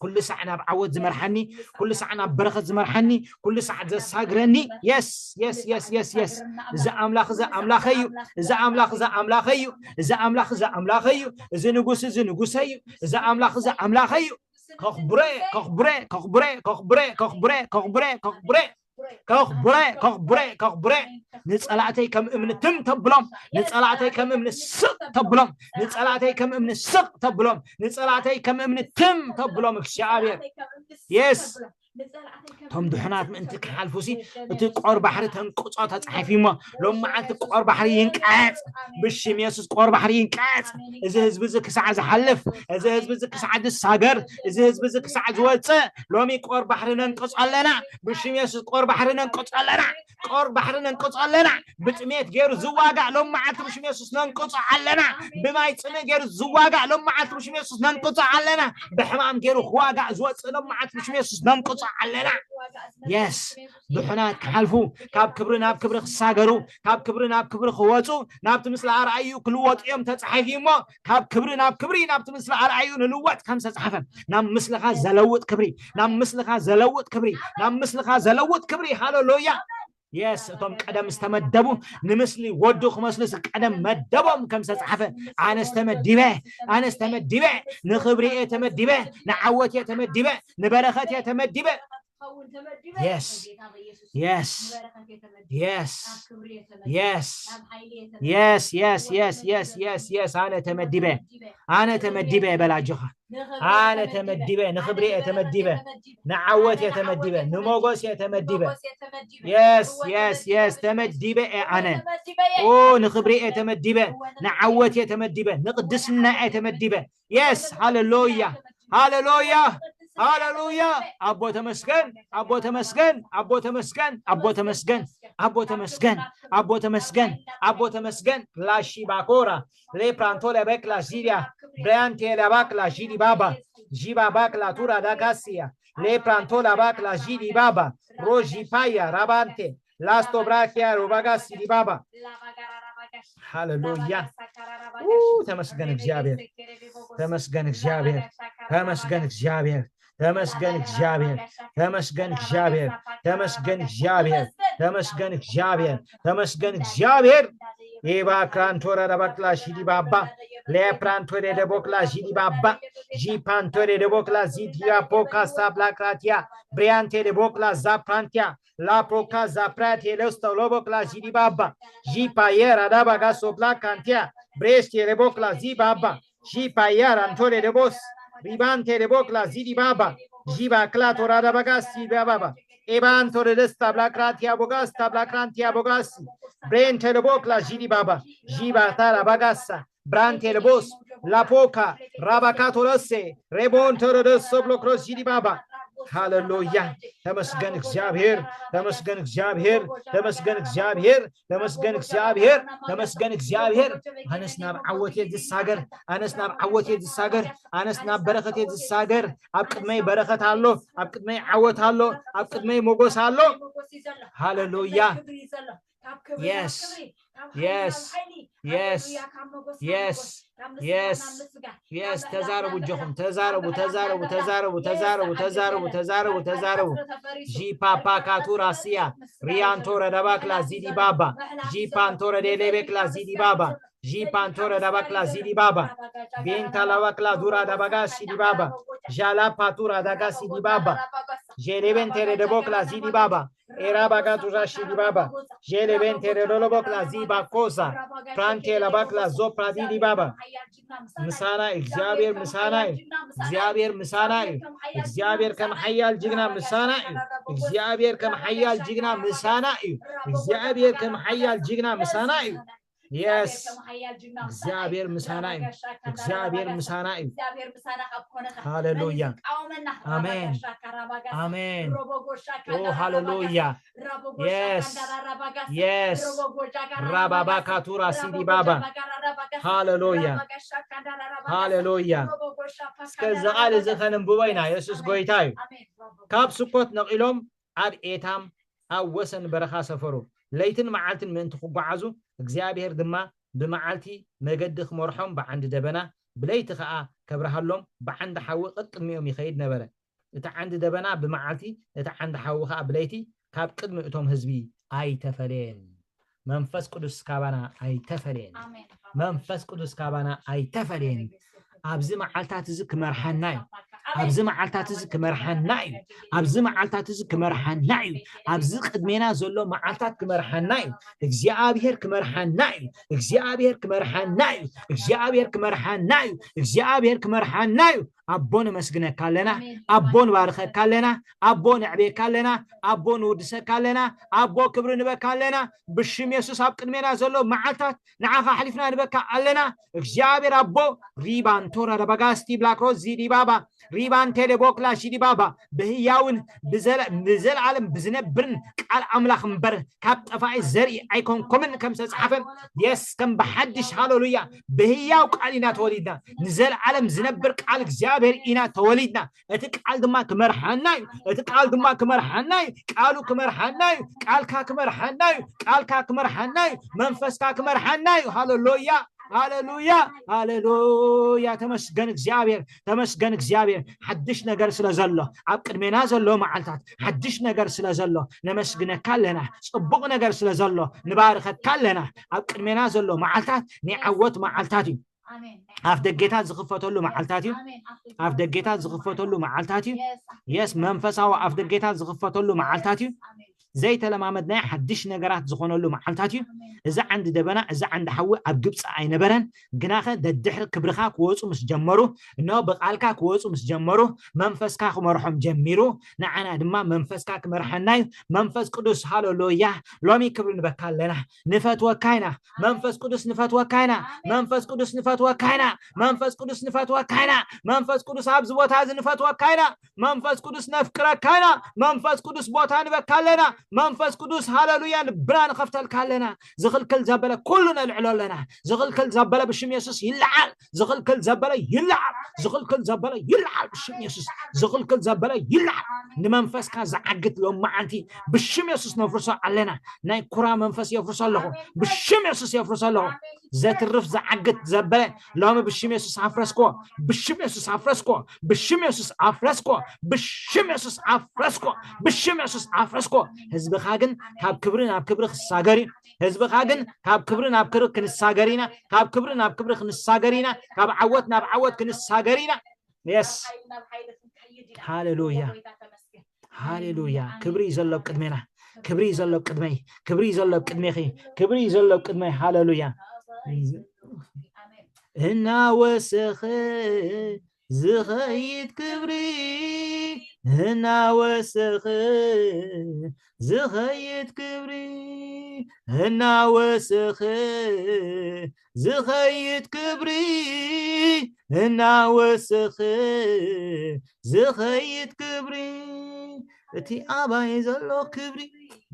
ኩሉ ሳዕ ናብ ዓወት ዝመርሓኒ፣ ኩሉ ሳዕ ናብ በረኸት ዝመርሓኒ፣ ኩሉ ሳዕ ዘሳግረኒ። የስ የስ የስ የስ የስ። እዚ ኣምላኽ እዚ ኣምላኸይ እዩ። እዚ ኣምላኽ እዚ ኣምላኸይ እዩ። እዚ ኣምላኽ እዚ ኣምላኸይ እዩ። እዚ ንጉስ እዚ ንጉሰይ እዩ። እዚ ኣምላኽ እዚ ኣምላኸይ እዩ። ከኽብረ ከኽብረ ከኽብረ ከኽብረ ከኽብረ ከኽብረ ከኽብረ ከኽብረ ከኽብረ ከኽብረ። ንጸላእተይ ከም እምኒ ትም ተብሎም፣ ንጸላእተይ ከም እምኒ ስቕ ተብሎም፣ ንጸላእተይ ከም እምኒ ስቕ ተብሎም፣ ንጸላእተይ ከም እምኒ ትም ተብሎም እግዚኣብሔር። የስ። እቶም ድሑናት ምእንቲ ክሓልፉ ሲ እቲ ቆር ባሕሪ ተንቅጾ ተጻሒፉ እሞ ሎም መዓልቲ ቆር ባሕሪ ይንቀጽ። ብሽም የሱስ ቆር ባሕሪ ይንቀጽ። እዚ ህዝቢ እዚ ክሳዕ ዝሓልፍ፣ እዚ ህዝቢ እዚ ክሳዕ ዝሳገር፣ እዚ ህዝቢ እዚ ክሳዕ ዝወጽእ ሎሚ ቆር ባሕሪ ነንቅጾ ኣለና። ብሽም የሱስ ቆር ባሕሪ ነንቅጾ ኣለና። ቆር ባሕሪ ነንቅጾ ኣለና። ብጥሜት ገይሩ ዝዋጋእ ሎም መዓልቲ ብሽም የሱስ ነንቅጾ ኣለና። ብማይ ጽምእ ገይሩ ዝዋጋእ ሎም መዓልቲ ብሽም የሱስ ነንቅጾ ኣለና። ብሕማም ገይሩ ክዋጋእ ዝወጽእ ሎም መዓልቲ ብሽም የሱስ ነንቅጾ ኣለና። የስ። ድሑናት ክሓልፉ፣ ካብ ክብሪ ናብ ክብሪ ክሳገሩ፣ ካብ ክብሪ ናብ ክብሪ ክወጹ፣ ናብቲ ምስሊ ኣርኣዩ ክልወጡ እዮም ተጻሒፉ እሞ፣ ካብ ክብሪ ናብ ክብሪ ናብቲ ምስሊ ኣርኣዩ ንልወጥ ከም ዝተጻሕፈ፣ ናብ ምስልኻ ዘለውጥ ክብሪ፣ ናብ ምስልኻ ዘለውጥ ክብሪ፣ ናብ ምስልኻ ዘለውጥ ክብሪ። ሃሌሉያ። የስ። እቶም ቀደም ዝተመደቡ ንምስሊ ወዱ ክመስሉ ስ ቀደም መደቦም ከም ዝተጻሕፈ፣ ኣነስ ተመዲበ፣ ኣነስ ተመዲበ፣ ንኽብሪ እየ ተመዲበ፣ ንዓወት እየ ተመዲበ፣ ንበረኸት እየ ተመዲበ። የስ። የስ። የስ። የስ። የስ። የስ። የስ። የስ። የስ። የስ። ኣነ ተመዲበ። ኣነ ተመዲበ በል ኣጆኻ። ኣነ ተመዲበ፣ ንኽብሪ እየ ተመዲበ፣ ንዓወት እየ ተመዲበ፣ ንሞጎስ እየ ተመዲበ። የስ። የስ። የስ። ተመዲበ እየ ኣነ። ኦ፣ ንኽብሪ እየ ተመዲበ፣ ንዓወት እየ ተመዲበ፣ ንቅድስና እየ ተመዲበ። የስ። ሃሌሉያ። ሃሌሉያ። ሃሌሉያ። ኣቦ ተመስገን፣ ኣቦ ተመስገን፣ ኣቦ ተመስገን፣ ኣቦ ተመስገን፣ ኣቦ ተመስገን፣ ኣቦ ተመስገን፣ ኣቦ ተመስገን። ላሺ ባኮራ፣ ሌፕራንቶ ለበክ ላሺዲያ፣ ብሪያንቴ ለባክ ላሺዲ ባባ፣ ዢባ ባክ ላቱራ ዳካሲያ፣ ሌፕራንቶ ለባክ ላሺዲ ባባ፣ ሮዢ ፓያ ራባንቴ፣ ላስቶ ብራኪያ ሮባጋሲ ዲባባ። ሃሌሉያ። ኡ፣ ተመስገን እግዚኣብሔር። ተመስገን እግዚኣብሔር። ተመስገን እግዚኣብሔር። ተመስገን እግዚኣብሔር። ተመስገን እግዚኣብሔር። ተመስገን እግዚኣብሔር። ተመስገን እግዚኣብሔር። ተመስገን እግዚኣብሔር። ኤባ ክራንቶ ረረባክላ ሺዲ ባባ። ሌፕራንቶ ደደቦክላ ሺዲ ባባ። ጂ ፓንቶ ደደቦክላ ዚዲያ ፖካ ሳብላክራቲያ። ብሪያንቴ ደቦክላ ዛፕራንቲያ። ላፕሮካ ዛፕራቴ ለስተ ሎቦክላ ዚዲ ባባ። ጂ ፓየራ ዳባጋ ሶብላ ካንቲያ። ብሬስቴ ለቦክላ ዚ ባባ። ጂ ፓየራ አንቶሌ ደቦስ። ሪባንቴ ደቦክላ ዚዲ ባባ። ጂ ባክላ ቶራ ዳባጋ ሲ ባባ። ኤባንቶ ደደስታ ብላክራቲያ ቦጋስ ታብላክራንቲያ ቦጋስ። ብሬንቴ ደቦክላ ዚዲ ባባ። ጂ ባታራ ባጋሳ። ብራንቴ ደቦስ። ላፖካ ራባካቶለሴ። ሬቦንቶ ደደሶ ብሎክሮስ ዚዲ ባባ። ሃሌሉያ። ተመስገን እግዚኣብሔር፣ ተመስገን እግዚኣብሔር፣ ተመስገን እግዚኣብሔር፣ ተመስገን እግዚኣብሔር፣ ተመስገን እግዚኣብሔር። ኣነስ ናብ ዓወት እየ ዝሳገር፣ ኣነስ ናብ ዓወት እየ ዝሳገር፣ ኣነስ ናብ በረኸት እየ ዝሳገር። ኣብ ቅድመይ በረኸት ኣሎ፣ ኣብ ቅድመይ ዓወት ኣሎ፣ ኣብ ቅድመይ ሞጎስ ኣሎ። ሃሌሉያ። Yes. Yes. Yes. Yes. Yes. ተዛረቡ እጆኹም፣ ተዛረቡ፣ ተዛረቡ፣ ተዛረቡ፣ ተዛረቡ፣ ተዛረቡ፣ ተዛረቡ፣ ተዛረቡ። ጂ ፓፓ ካቱ ራሲያ ሪያንቶ ረዳባክላ ዚዲ ባባ፣ ጂ ፓንቶ ረዴሌቤክላ ዚዲ ባባ፣ ጂ ፓንቶ ረዳባክላ ዚዲ ባባ፣ ቤንታ ላባክላ ዱራ ዳባጋ ሲዲ ባባ፣ ዣላ ፓቱራ ዳጋ ሲዲ ባባ፣ ጄሌቤንቴ ረደቦክላ ዚዲ ባባ፣ ኤራ ባጋ ዱራ ሲዲ ባባ፣ ጄሌቤንቴ ረዶሎቦክላ ዚ ባኮሳ፣ ፕራንቴ ላባክላ ዞፕራ ዲዲ ባባ። ምሳና እዩ፣ እግዚኣብሔር ምሳና እዩ፣ እግዚኣብሔር ምሳና እዩ። እግዚኣብሔር ከም ሓያል ጅግና ምሳና እዩ። እግዚኣብሔር ከም ሓያል ጅግና ምሳና እዩ። እግዚኣብሔር ከም ሓያል ጅግና ምሳና እዩ። የስ፣ እግዚኣብሔር ምሳና እዩ። እግዚኣብሔር ምሳና እዩ። ሃሌሉያ። ኣሜን። ኣሜን። ኦ ሃሌሉያ። የስ። የስ። ራባባካቱራ ሲዲ ባባ። ሃሌሉያ። ሃሌሉያ። እስከ እዚ ቃል እዚ ከነንብቦ ኢና። የሱስ ጎይታ እዩ። ካብ ስኮት ነቒሎም ኣብ ኤታም ኣብ ወሰን በረኻ ሰፈሩ። ለይትን መዓልትን ምእንቲ ክጓዓዙ፣ እግዚኣብሔር ድማ ብመዓልቲ መገዲ ክመርሖም ብዓንዲ ደበና፣ ብለይቲ ኸኣ ከብርሃሎም ብዓንዲ ሓዊ ቀቅድሚኦም ይኸይድ ነበረ። እቲ ዓንዲ ደበና ብመዓልቲ፣ እቲ ዓንዲ ሓዊ ኸኣ ብለይቲ ካብ ቅድሚ እቶም ህዝቢ ኣይተፈለየን። መንፈስ ቅዱስ ካባና ኣይተፈለየን። መንፈስ ቅዱስ ካባና ኣይተፈለየን። ኣብዚ መዓልታት እዚ ክመርሓና እዩ። ኣብዚ መዓልታት እዚ ክመርሓና እዩ። ኣብዚ መዓልታት እዚ ክመርሓና እዩ። ኣብዚ ቅድሜና ዘሎ መዓልታት ክመርሓና እዩ። እግዚኣብሔር ክመርሓና እዩ። እግዚኣብሔር ክመርሓና እዩ። እግዚኣብሔር ክመርሓና እዩ። እግዚኣብሔር ክመርሓና እዩ። ኣቦ ነመስግነካ ኣለና። ኣቦ ንባርኸካ ኣለና። ኣቦ ነዕቤካ ኣለና። ኣቦ ንውድሰካ ኣለና። ኣቦ ክብሪ ንበካ ኣለና። ብሽም የሱስ ኣብ ቅድሜና ዘሎ መዓልታት ንዓኻ ኣሕሊፍና ንበካ ኣለና። እግዚኣብሔር ኣቦ ሪባን ቶራ ዳባጋስቲ ብላክሮ ዚዲባባ ሪባን ቴሌቦክላ ሺዲባባ ብህያውን ብዘለ- ብዘለዓለም ብዝነብርን ቃል ኣምላኽ እምበር ካብ ጠፋኢ ዘርኢ ኣይኮንኩምን ከም ዝተጻሕፈ የስ ከም ብሓድሽ ሃሌሉያ ብህያው ቃል ኢና ተወሊድና። ንዘለዓለም ዝነብር ቃል እግዚኣብሔር ኢና ተወሊድና። እቲ ቃል ድማ ክመርሓና እዩ። እቲ ቃል ድማ ክመርሓና እዩ። ቃሉ ክመርሓና እዩ። ቃልካ ክመርሓና እዩ። ቃልካ ክመርሓና እዩ። መንፈስካ ክመርሓና እዩ። ሃሌሉያ ሃሌሉያ ሃሌሉያ። ተመስገን እግዚኣብሔር፣ ተመስገን እግዚኣብሔር። ሓድሽ ነገር ስለ ዘሎ ኣብ ቅድሜና ዘሎ መዓልታት ሓድሽ ነገር ስለ ዘሎ ነመስግነካ ኣለና። ጽቡቕ ነገር ስለ ዘሎ ንባርኸካ ኣለና። ኣብ ቅድሜና ዘሎ መዓልታት ናይ ዓወት መዓልታት እዩ። ኣፍ ደጌታት ዝኽፈተሉ መዓልታት እዩ። ኣፍ ደጌታት ዝኽፈተሉ መዓልታት እዩ። የስ መንፈሳዊ ኣፍ ደጌታት ዝኽፈተሉ መዓልታት እዩ። ዘይተለማመድናዮ ሓድሽ ነገራት ዝኾነሉ መዓልታት እዩ። እዚ ዓንዲ ደበና እዚ ዓንዲ ሓዊ ኣብ ግብፂ ኣይነበረን። ግናኸ ደድሕሪ ክብርኻ ክወፁ ምስ ጀመሩ እነሆ ብቃልካ ክወፁ ምስ ጀመሩ መንፈስካ ክመርሖም ጀሚሩ። ንዓና ድማ መንፈስካ ክመርሓና እዩ። መንፈስ ቅዱስ ሃሌሉያ። ሎሚ ክብሪ ንበካ ኣለና። ንፈትወካ ኢና። መንፈስ ቅዱስ ንፈትወካ ኢና። መንፈስ ቅዱስ ንፈትወካ ኢና። መንፈስ ቅዱስ ንፈትወካ ኢና። መንፈስ ቅዱስ ኣብዚ ቦታ እዚ ንፈትወካ ኢና። መንፈስ ቅዱስ ነፍቅረካ ኢና። መንፈስ ቅዱስ ቦታ ንበካ ኣለና። መንፈስ ቅዱስ ሃሌሉያ ልብና ንኸፍተልካ ኣለና። ዝኽልክል ዘበለ ኩሉ ነልዕሎ ኣለና። ዝኽልክል ዘበለ ብሽም የሱስ ይለዓል። ዝኽልክል ዘበለ ይለዓል። ዝኽልክል ዘበለ ይለዓል። ብሽም የሱስ ዝኽልክል ዘበለ ይለዓል። ንመንፈስካ ዝዓግት ሎም መዓልቲ ብሽም የሱስ ነፍርሶ ኣለና። ናይ ኩራ መንፈስ የፍርሶ ኣለኹ። ብሽም የሱስ የፍርሶ ኣለኹ። ዘትርፍ ዝዓግት ዘበለ ሎሚ ብሽም የሱስ ኣፍረስኮ። ብሽም የሱስ ኣፍረስኮ። ብሽም የሱስ ኣፍረስኮ። ብሽም የሱስ ኣፍረስኮ። ብሽም የሱስ ኣፍረስኮ። ህዝብኻ ግን ካብ ክብሪ ናብ ክብሪ ክሳገር እዩ። ህዝብኻ ግን ካብ ክብሪ ናብ ክብሪ ክንሳገር ኢና። ካብ ክብሪ ናብ ክብሪ ክንሳገር ኢና። ካብ ዓወት ናብ ዓወት ክንሳገር ኢና። የስ ሃሌሉያ ሃሌሉያ። ክብሪ እዩ ዘሎ ኣብ ቅድሜና። ክብሪ እዩ ዘሎ ኣብ ቅድመይ። ክብሪ እዩ ዘሎ ኣብ ቅድሜኺ። ክብሪ እዩ ዘሎ ኣብ ቅድመይ። ሃሌሉያ። እናወሰኸ ዝኸይድ ክብሪ እናወሰኸ ዝኸይድ ክብሪ እናወሰኸ ዝኸይድ ክብሪ እናወሰኸ ዝኸይድ ክብሪ እቲ ኣባይ ዘሎ ክብሪ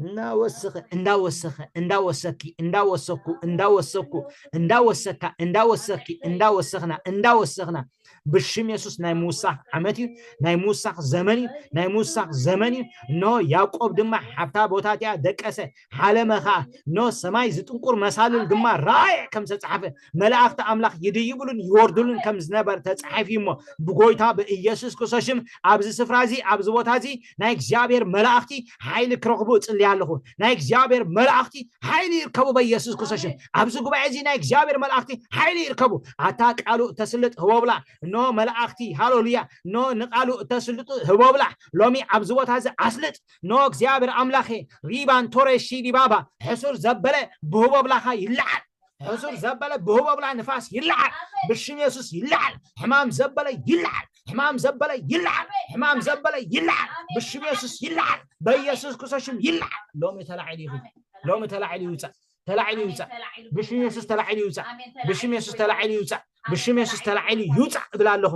እናወሰኸ እንዳወሰኸ እንዳወሰኪ እንዳወሰኩ እንዳወሰኩ እንዳወሰካ እንዳወሰኪ እንዳወሰኽና እንዳወሰኽና ብሽም የሱስ ናይ ምውሳኽ ዓመት እዩ። ናይ ምውሳኽ ዘመን እዩ። ናይ ምውሳኽ ዘመን እዩ። እነሆ ያዕቆብ ድማ ሓብታ ቦታ እቲኣ ደቀሰ፣ ሓለመ ኸዓ። እነሆ ሰማይ ዝጥንቁር መሳልል ድማ ራእየ ከም ዝተጻሕፈ፣ መላእኽቲ ኣምላኽ ይድይብሉን ይወርዱሉን ከም ዝነበር ተጻሒፉ እዩ እሞ፣ ብጎይታ ብኢየሱስ ክርስቶስ ሽም ኣብዚ ስፍራ እዚ፣ ኣብዚ ቦታ እዚ ናይ እግዚኣብሔር መላእኽቲ ሓይሊ ክረኽቡ እጽሊ ኣለኹ። ናይ እግዚኣብሔር መላእኽቲ ሓይሊ ይርከቡ በኢየሱስ ክርስቶስ ሽም። ኣብዚ ጉባኤ እዚ ናይ እግዚኣብሔር መላእኽቲ ሓይሊ ይርከቡ። ኣታ ቃሉ እተስልጥ ህቦብላ፣ እነሆ መላእኽቲ፣ ሃሌሉያ፣ እነሆ ንቃሉ እተስልጡ ህቦብላ፣ ሎሚ ኣብዚ ቦታ እዚ ኣስልጥ። እነሆ እግዚኣብሔር ኣምላኸ፣ ሪባን ቶሬ ሺዲ ባባ፣ ሕሱር ዘበለ ብህቦብላኻ ይለዓል። ሕሱር ዘበለ ብህቦብላ ንፋስ ይለዓል። ብሽም የሱስ ይለዓል። ሕማም ዘበለ ይለዓል። ሕማም ዘበለ ይለዓል። ሕማም ዘበለ ይለዓል። ብሽም የሱስ ይለዓል። በኢየሱስ ክርስቶስ ሽም ይለዓል። ሎሚ ተላዒሉ ይኹን። ሎሚ ተላዒሉ ይውጻእ። ተላዒሉ ይውጻእ። ብሽም የሱስ ተላዒሉ ይውጻእ። ብሽም የሱስ ተላዒሉ ይውጻእ። ብሽም የሱስ ተላዒሉ ይውጻእ እብል ኣለኹ።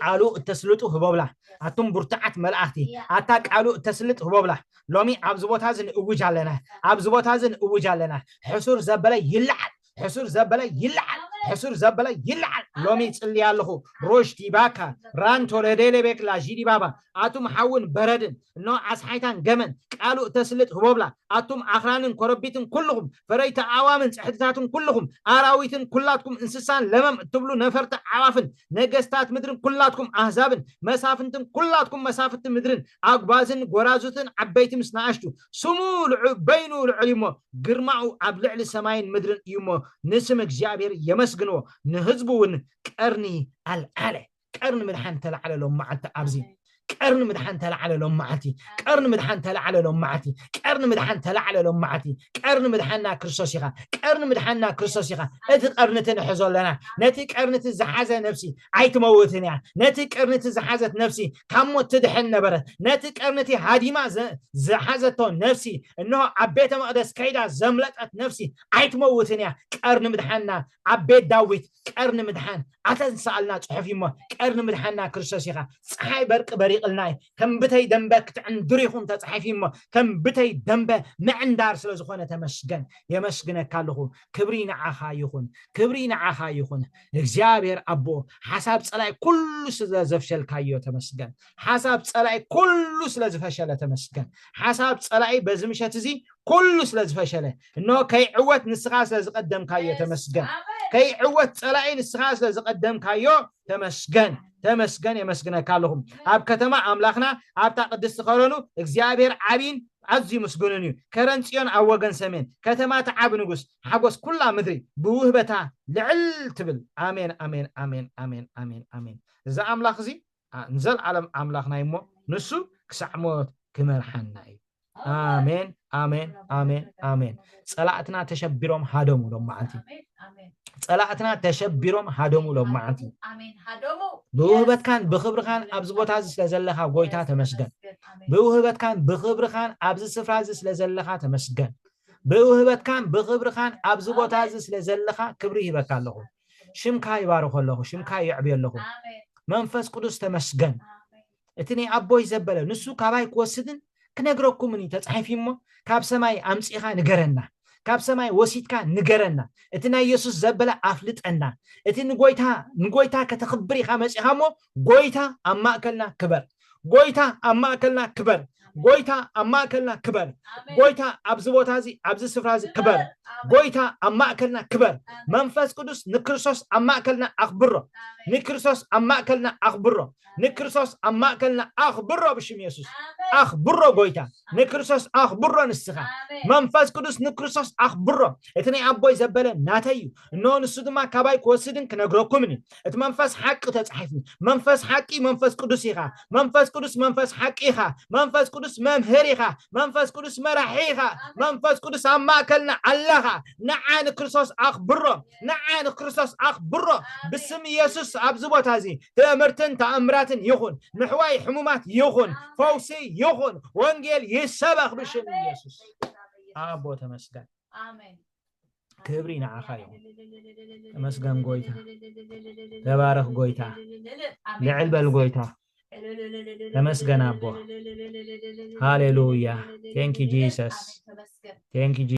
ቃሉ እተስልጡ ህቦብላ፣ ኣቱም ብርቱዓት መላእኽቲ፣ ኣታ ቃሉ እተስልጥ ህቦብላ፣ ሎሚ ኣብዚ ቦታ እዚ ንእውጅ ኣለና። ኣብዚ ቦታ እዚ ንእውጅ ኣለና። ሕሱር ዘበለ ይለዓል። ሕሱር ዘበለ ይለዓል። ሕሱር ዘበለ ይለዓል። ሎሚ ጽልያ ኣለኹ። ሮሽቲ ባካ ራንቶ ለደለ ቤክላ ዢዲ ባባ፣ ኣቱም ሓውን በረድን፣ እነሆ ኣስሓይታን ገመን፣ ቃሉ እተስልጥ ህቦብላ፣ ኣቱም ኣኽራንን ኮረቢትን ኩልኹም፣ ፈረይቲ ኣእዋምን ጽሕድታትን ኩልኹም፣ ኣራዊትን ኩላትኩም እንስሳን ለመም እትብሉ ነፈርቲ ኣዕዋፍን፣ ነገስታት ምድርን ኩላትኩም ኣህዛብን፣ መሳፍንትን ኩላትኩም መሳፍንቲ ምድርን፣ ኣጉባዝን ጎራዙትን ዓበይቲ ምስ ንኣሽቱ፣ ስሙ ልዑ-፣ በይኑ ልዑል እዩ እሞ፣ ግርማኡ ኣብ ልዕሊ ሰማይን ምድርን እዩ እሞ፣ ንስም እግዚኣብሔር የመስግንዎ፣ ንህዝቡ እውን ቀርኒ ኣልዓለ። ቀርኒ ምድሓን ተላዕለ ሎም መዓልቲ ኣብዚ። ቀርኒ ምድሓን ተላዕለ ሎም መዓልቲ። ቀርኒ ምድሓን ተላዕለ ሎም መዓልቲ። ቀርኒ ምድሓን ተላዕለ ሎም መዓልቲ። ቀርኒ ምድሓንና ክርስቶስ ኢኻ። ቀርኒ ምድሓንና ክርስቶስ ኢኻ። እቲ ቀርኒ እቲ ንሕዞ ኣለና። ነቲ ቀርኒ እቲ ዝሓዘ ነፍሲ ኣይትመውትን እያ። ነቲ ቀርኒ እቲ ዝሓዘት ነፍሲ ካብ ሞት ትድሕን ነበረት። ነቲ ቀርኒ እቲ ሃዲማ ዘ-፣ ዝሓዘቶ ነፍሲ እንሆ ኣብ ቤተ መቕደስ ከይዳ ዘምለጠት ነፍሲ ኣይትመውትን እያ። ቀርኒ ምድሓንና ኣብ ቤት ዳዊት ቀርኒ ምድሓን ኣተንስኣልና ጽሑፍ እዩ እሞ፣ ቀርኒ ምድሓንና ክርስቶስ ኢኻ። ጸሓይ በርቂ በሪቕልና እዩ። ከም ብተይ ደንበ ክትዕንድሩ ኢኹም ተጻሒፉ እዩ እሞ፣ ከም ብተይ ደንበ ምዕንዳር ስለ ዝኾነ ተመስገን። የመስግነካ ኣለኹ። ክብሪ ንዓኻ ይኹን። ክብሪ ንዓኻ ይኹን። እግዚኣብሔር ኣቦ፣ ሓሳብ ጸላኢ ኩሉ ስለ ዘፍሸልካዮ ተመስገን። ሓሳብ ጸላኢ ኩሉ ስለ ዝፈሸለ ተመስገን። ሓሳብ ጸላኢ በዚ ምሸት እዚ ኩሉ ስለ ዝፈሸለ፣ እነሆ ከይዕወት ንስኻ ስለ ዝቐደምካዮ ተመስገን። ከይዕወት ጸላኢ ንስኻ ስለ ዝቐደምካዮ ተመስገን። ተመስገን፣ የመስግነካ ኣለኹ። ኣብ ከተማ ኣምላኽና፣ ኣብታ ቅድስቲ ከረኑ እግዚኣብሔር ዓቢን ኣዝዩ ምስጉንን እዩ። ከረን ጽዮን ኣብ ወገን ሰሜን፣ ከተማ እቲ ዓቢ ንጉስ፣ ሓጎስ ኩላ ምድሪ ብውህበታ ልዕል ትብል። ኣሜን፣ ኣሜን፣ ኣሜን፣ ኣሜን፣ ኣሜን፣ ኣሜን። እዚ ኣምላኽ እዚ፣ ኣ-፣ ንዘለዓለም ኣምላኽና እዩ እሞ፣ ንሱ ክሳዕ ሞት ክመርሓና እዩ። ኣሜን፣ ኣሜን፣ ኣሜን፣ ኣሜን። ጸላእትና ተሸቢሮም ሃደሙ ሎም መዓልቲ። ጸላእትና ተሸቢሮም ሃደሙ ሎም መዓልቲ። ብውህበትካን ብኽብርኻን ኣብዚ ቦታ እዚ ስለ ዘለኻ ጎይታ ተመስገን። ብውህበትካን ብኽብርኻን ኣብዚ ስፍራ እዚ ስለ ዘለኻ ተመስገን። ብውህበትካን ብኽብርኻን ኣብዚ ቦታ እዚ ስለ ዘለኻ ክብሪ ይህበካ ኣለኹ። ሽምካ ይባርኾ ኣለኹ። ሽምካ የዕብዮ ኣለኹ። መንፈስ ቅዱስ ተመስገን። እቲ ናይ ኣቦይ ዘበለ ንሱ ካባይ ክወስድን ክነግረኩምን እዩ ተጻሒፉ እሞ፣ ካብ ሰማይ ኣምጺኻ ንገረና፣ ካብ ሰማይ ወሲድካ ንገረና። እቲ ናይ የሱስ ዘበለ ኣፍልጠና። እቲ ንጎይታ፣ ንጎይታ ከተኽብር ኢኻ መጺኻ እሞ፣ ጎይታ ኣብ ማእከልና ክበር። ጎይታ ኣብ ማእከልና ክበር። ጎይታ ኣብ ማእከልና ክበር። ጎይታ ኣብዚ ቦታ እዚ፣ ኣብዚ ስፍራ እዚ ክበር። ጎይታ ኣብ ማእከልና ክበር። መንፈስ ቅዱስ ንክርስቶስ ኣብ ማእከልና ኣኽብሮ። ንክርስቶስ ኣብ ማእከልና ኣኽብሮ። ንክርስቶስ ኣብ ማእከልና ኣኽብሮ ብሽም የሱስ። ኣኽብሮ ጎይታ። ንክርስቶስ ኣኽብሮ ንስኻ። መንፈስ ቅዱስ ንክርስቶስ ኣኽብሮ። እቲ ናይ ኣቦይ ዘበለ ናተይ እዩ። እነሆ ንሱ ድማ ካባይ ክወስድን ክነግረኩምን እዩ። እቲ መንፈስ ሓቂ ተጻሒፉ። መንፈስ ሓቂ መንፈስ ቅዱስ ኢኻ። መንፈስ ቅዱስ መንፈስ ሓቂ ኢኻ። መንፈስ ቅዱስ መምህር ኢኻ። መንፈስ ቅዱስ መራሒ ኢኻ። መንፈስ ቅዱስ ኣብ ማእከልና ኣለኻ። ንዓ ንክርስቶስ ኣኽብሮ። ንዓ ንክርስቶስ ኣኽብሮ። ብስም ኢየሱስ ኣብዚ ቦታ እዚ ትእምርትን ተኣምራትን ይኹን። ምሕዋይ ሕሙማት ይኹን። ፈውሲ ይኹን። ወንጌል ይሰበኽ ብሽም ኢየሱስ። ኣቦ ተመስገን። ክብሪ ንዓኻ ይኹን። ተመስገን ጎይታ። ተባረኽ ጎይታ። ልዕል በል ጎይታ። ተመስገን ኣቦ። ሃሌሉያ። Thank you Jesus. Thank you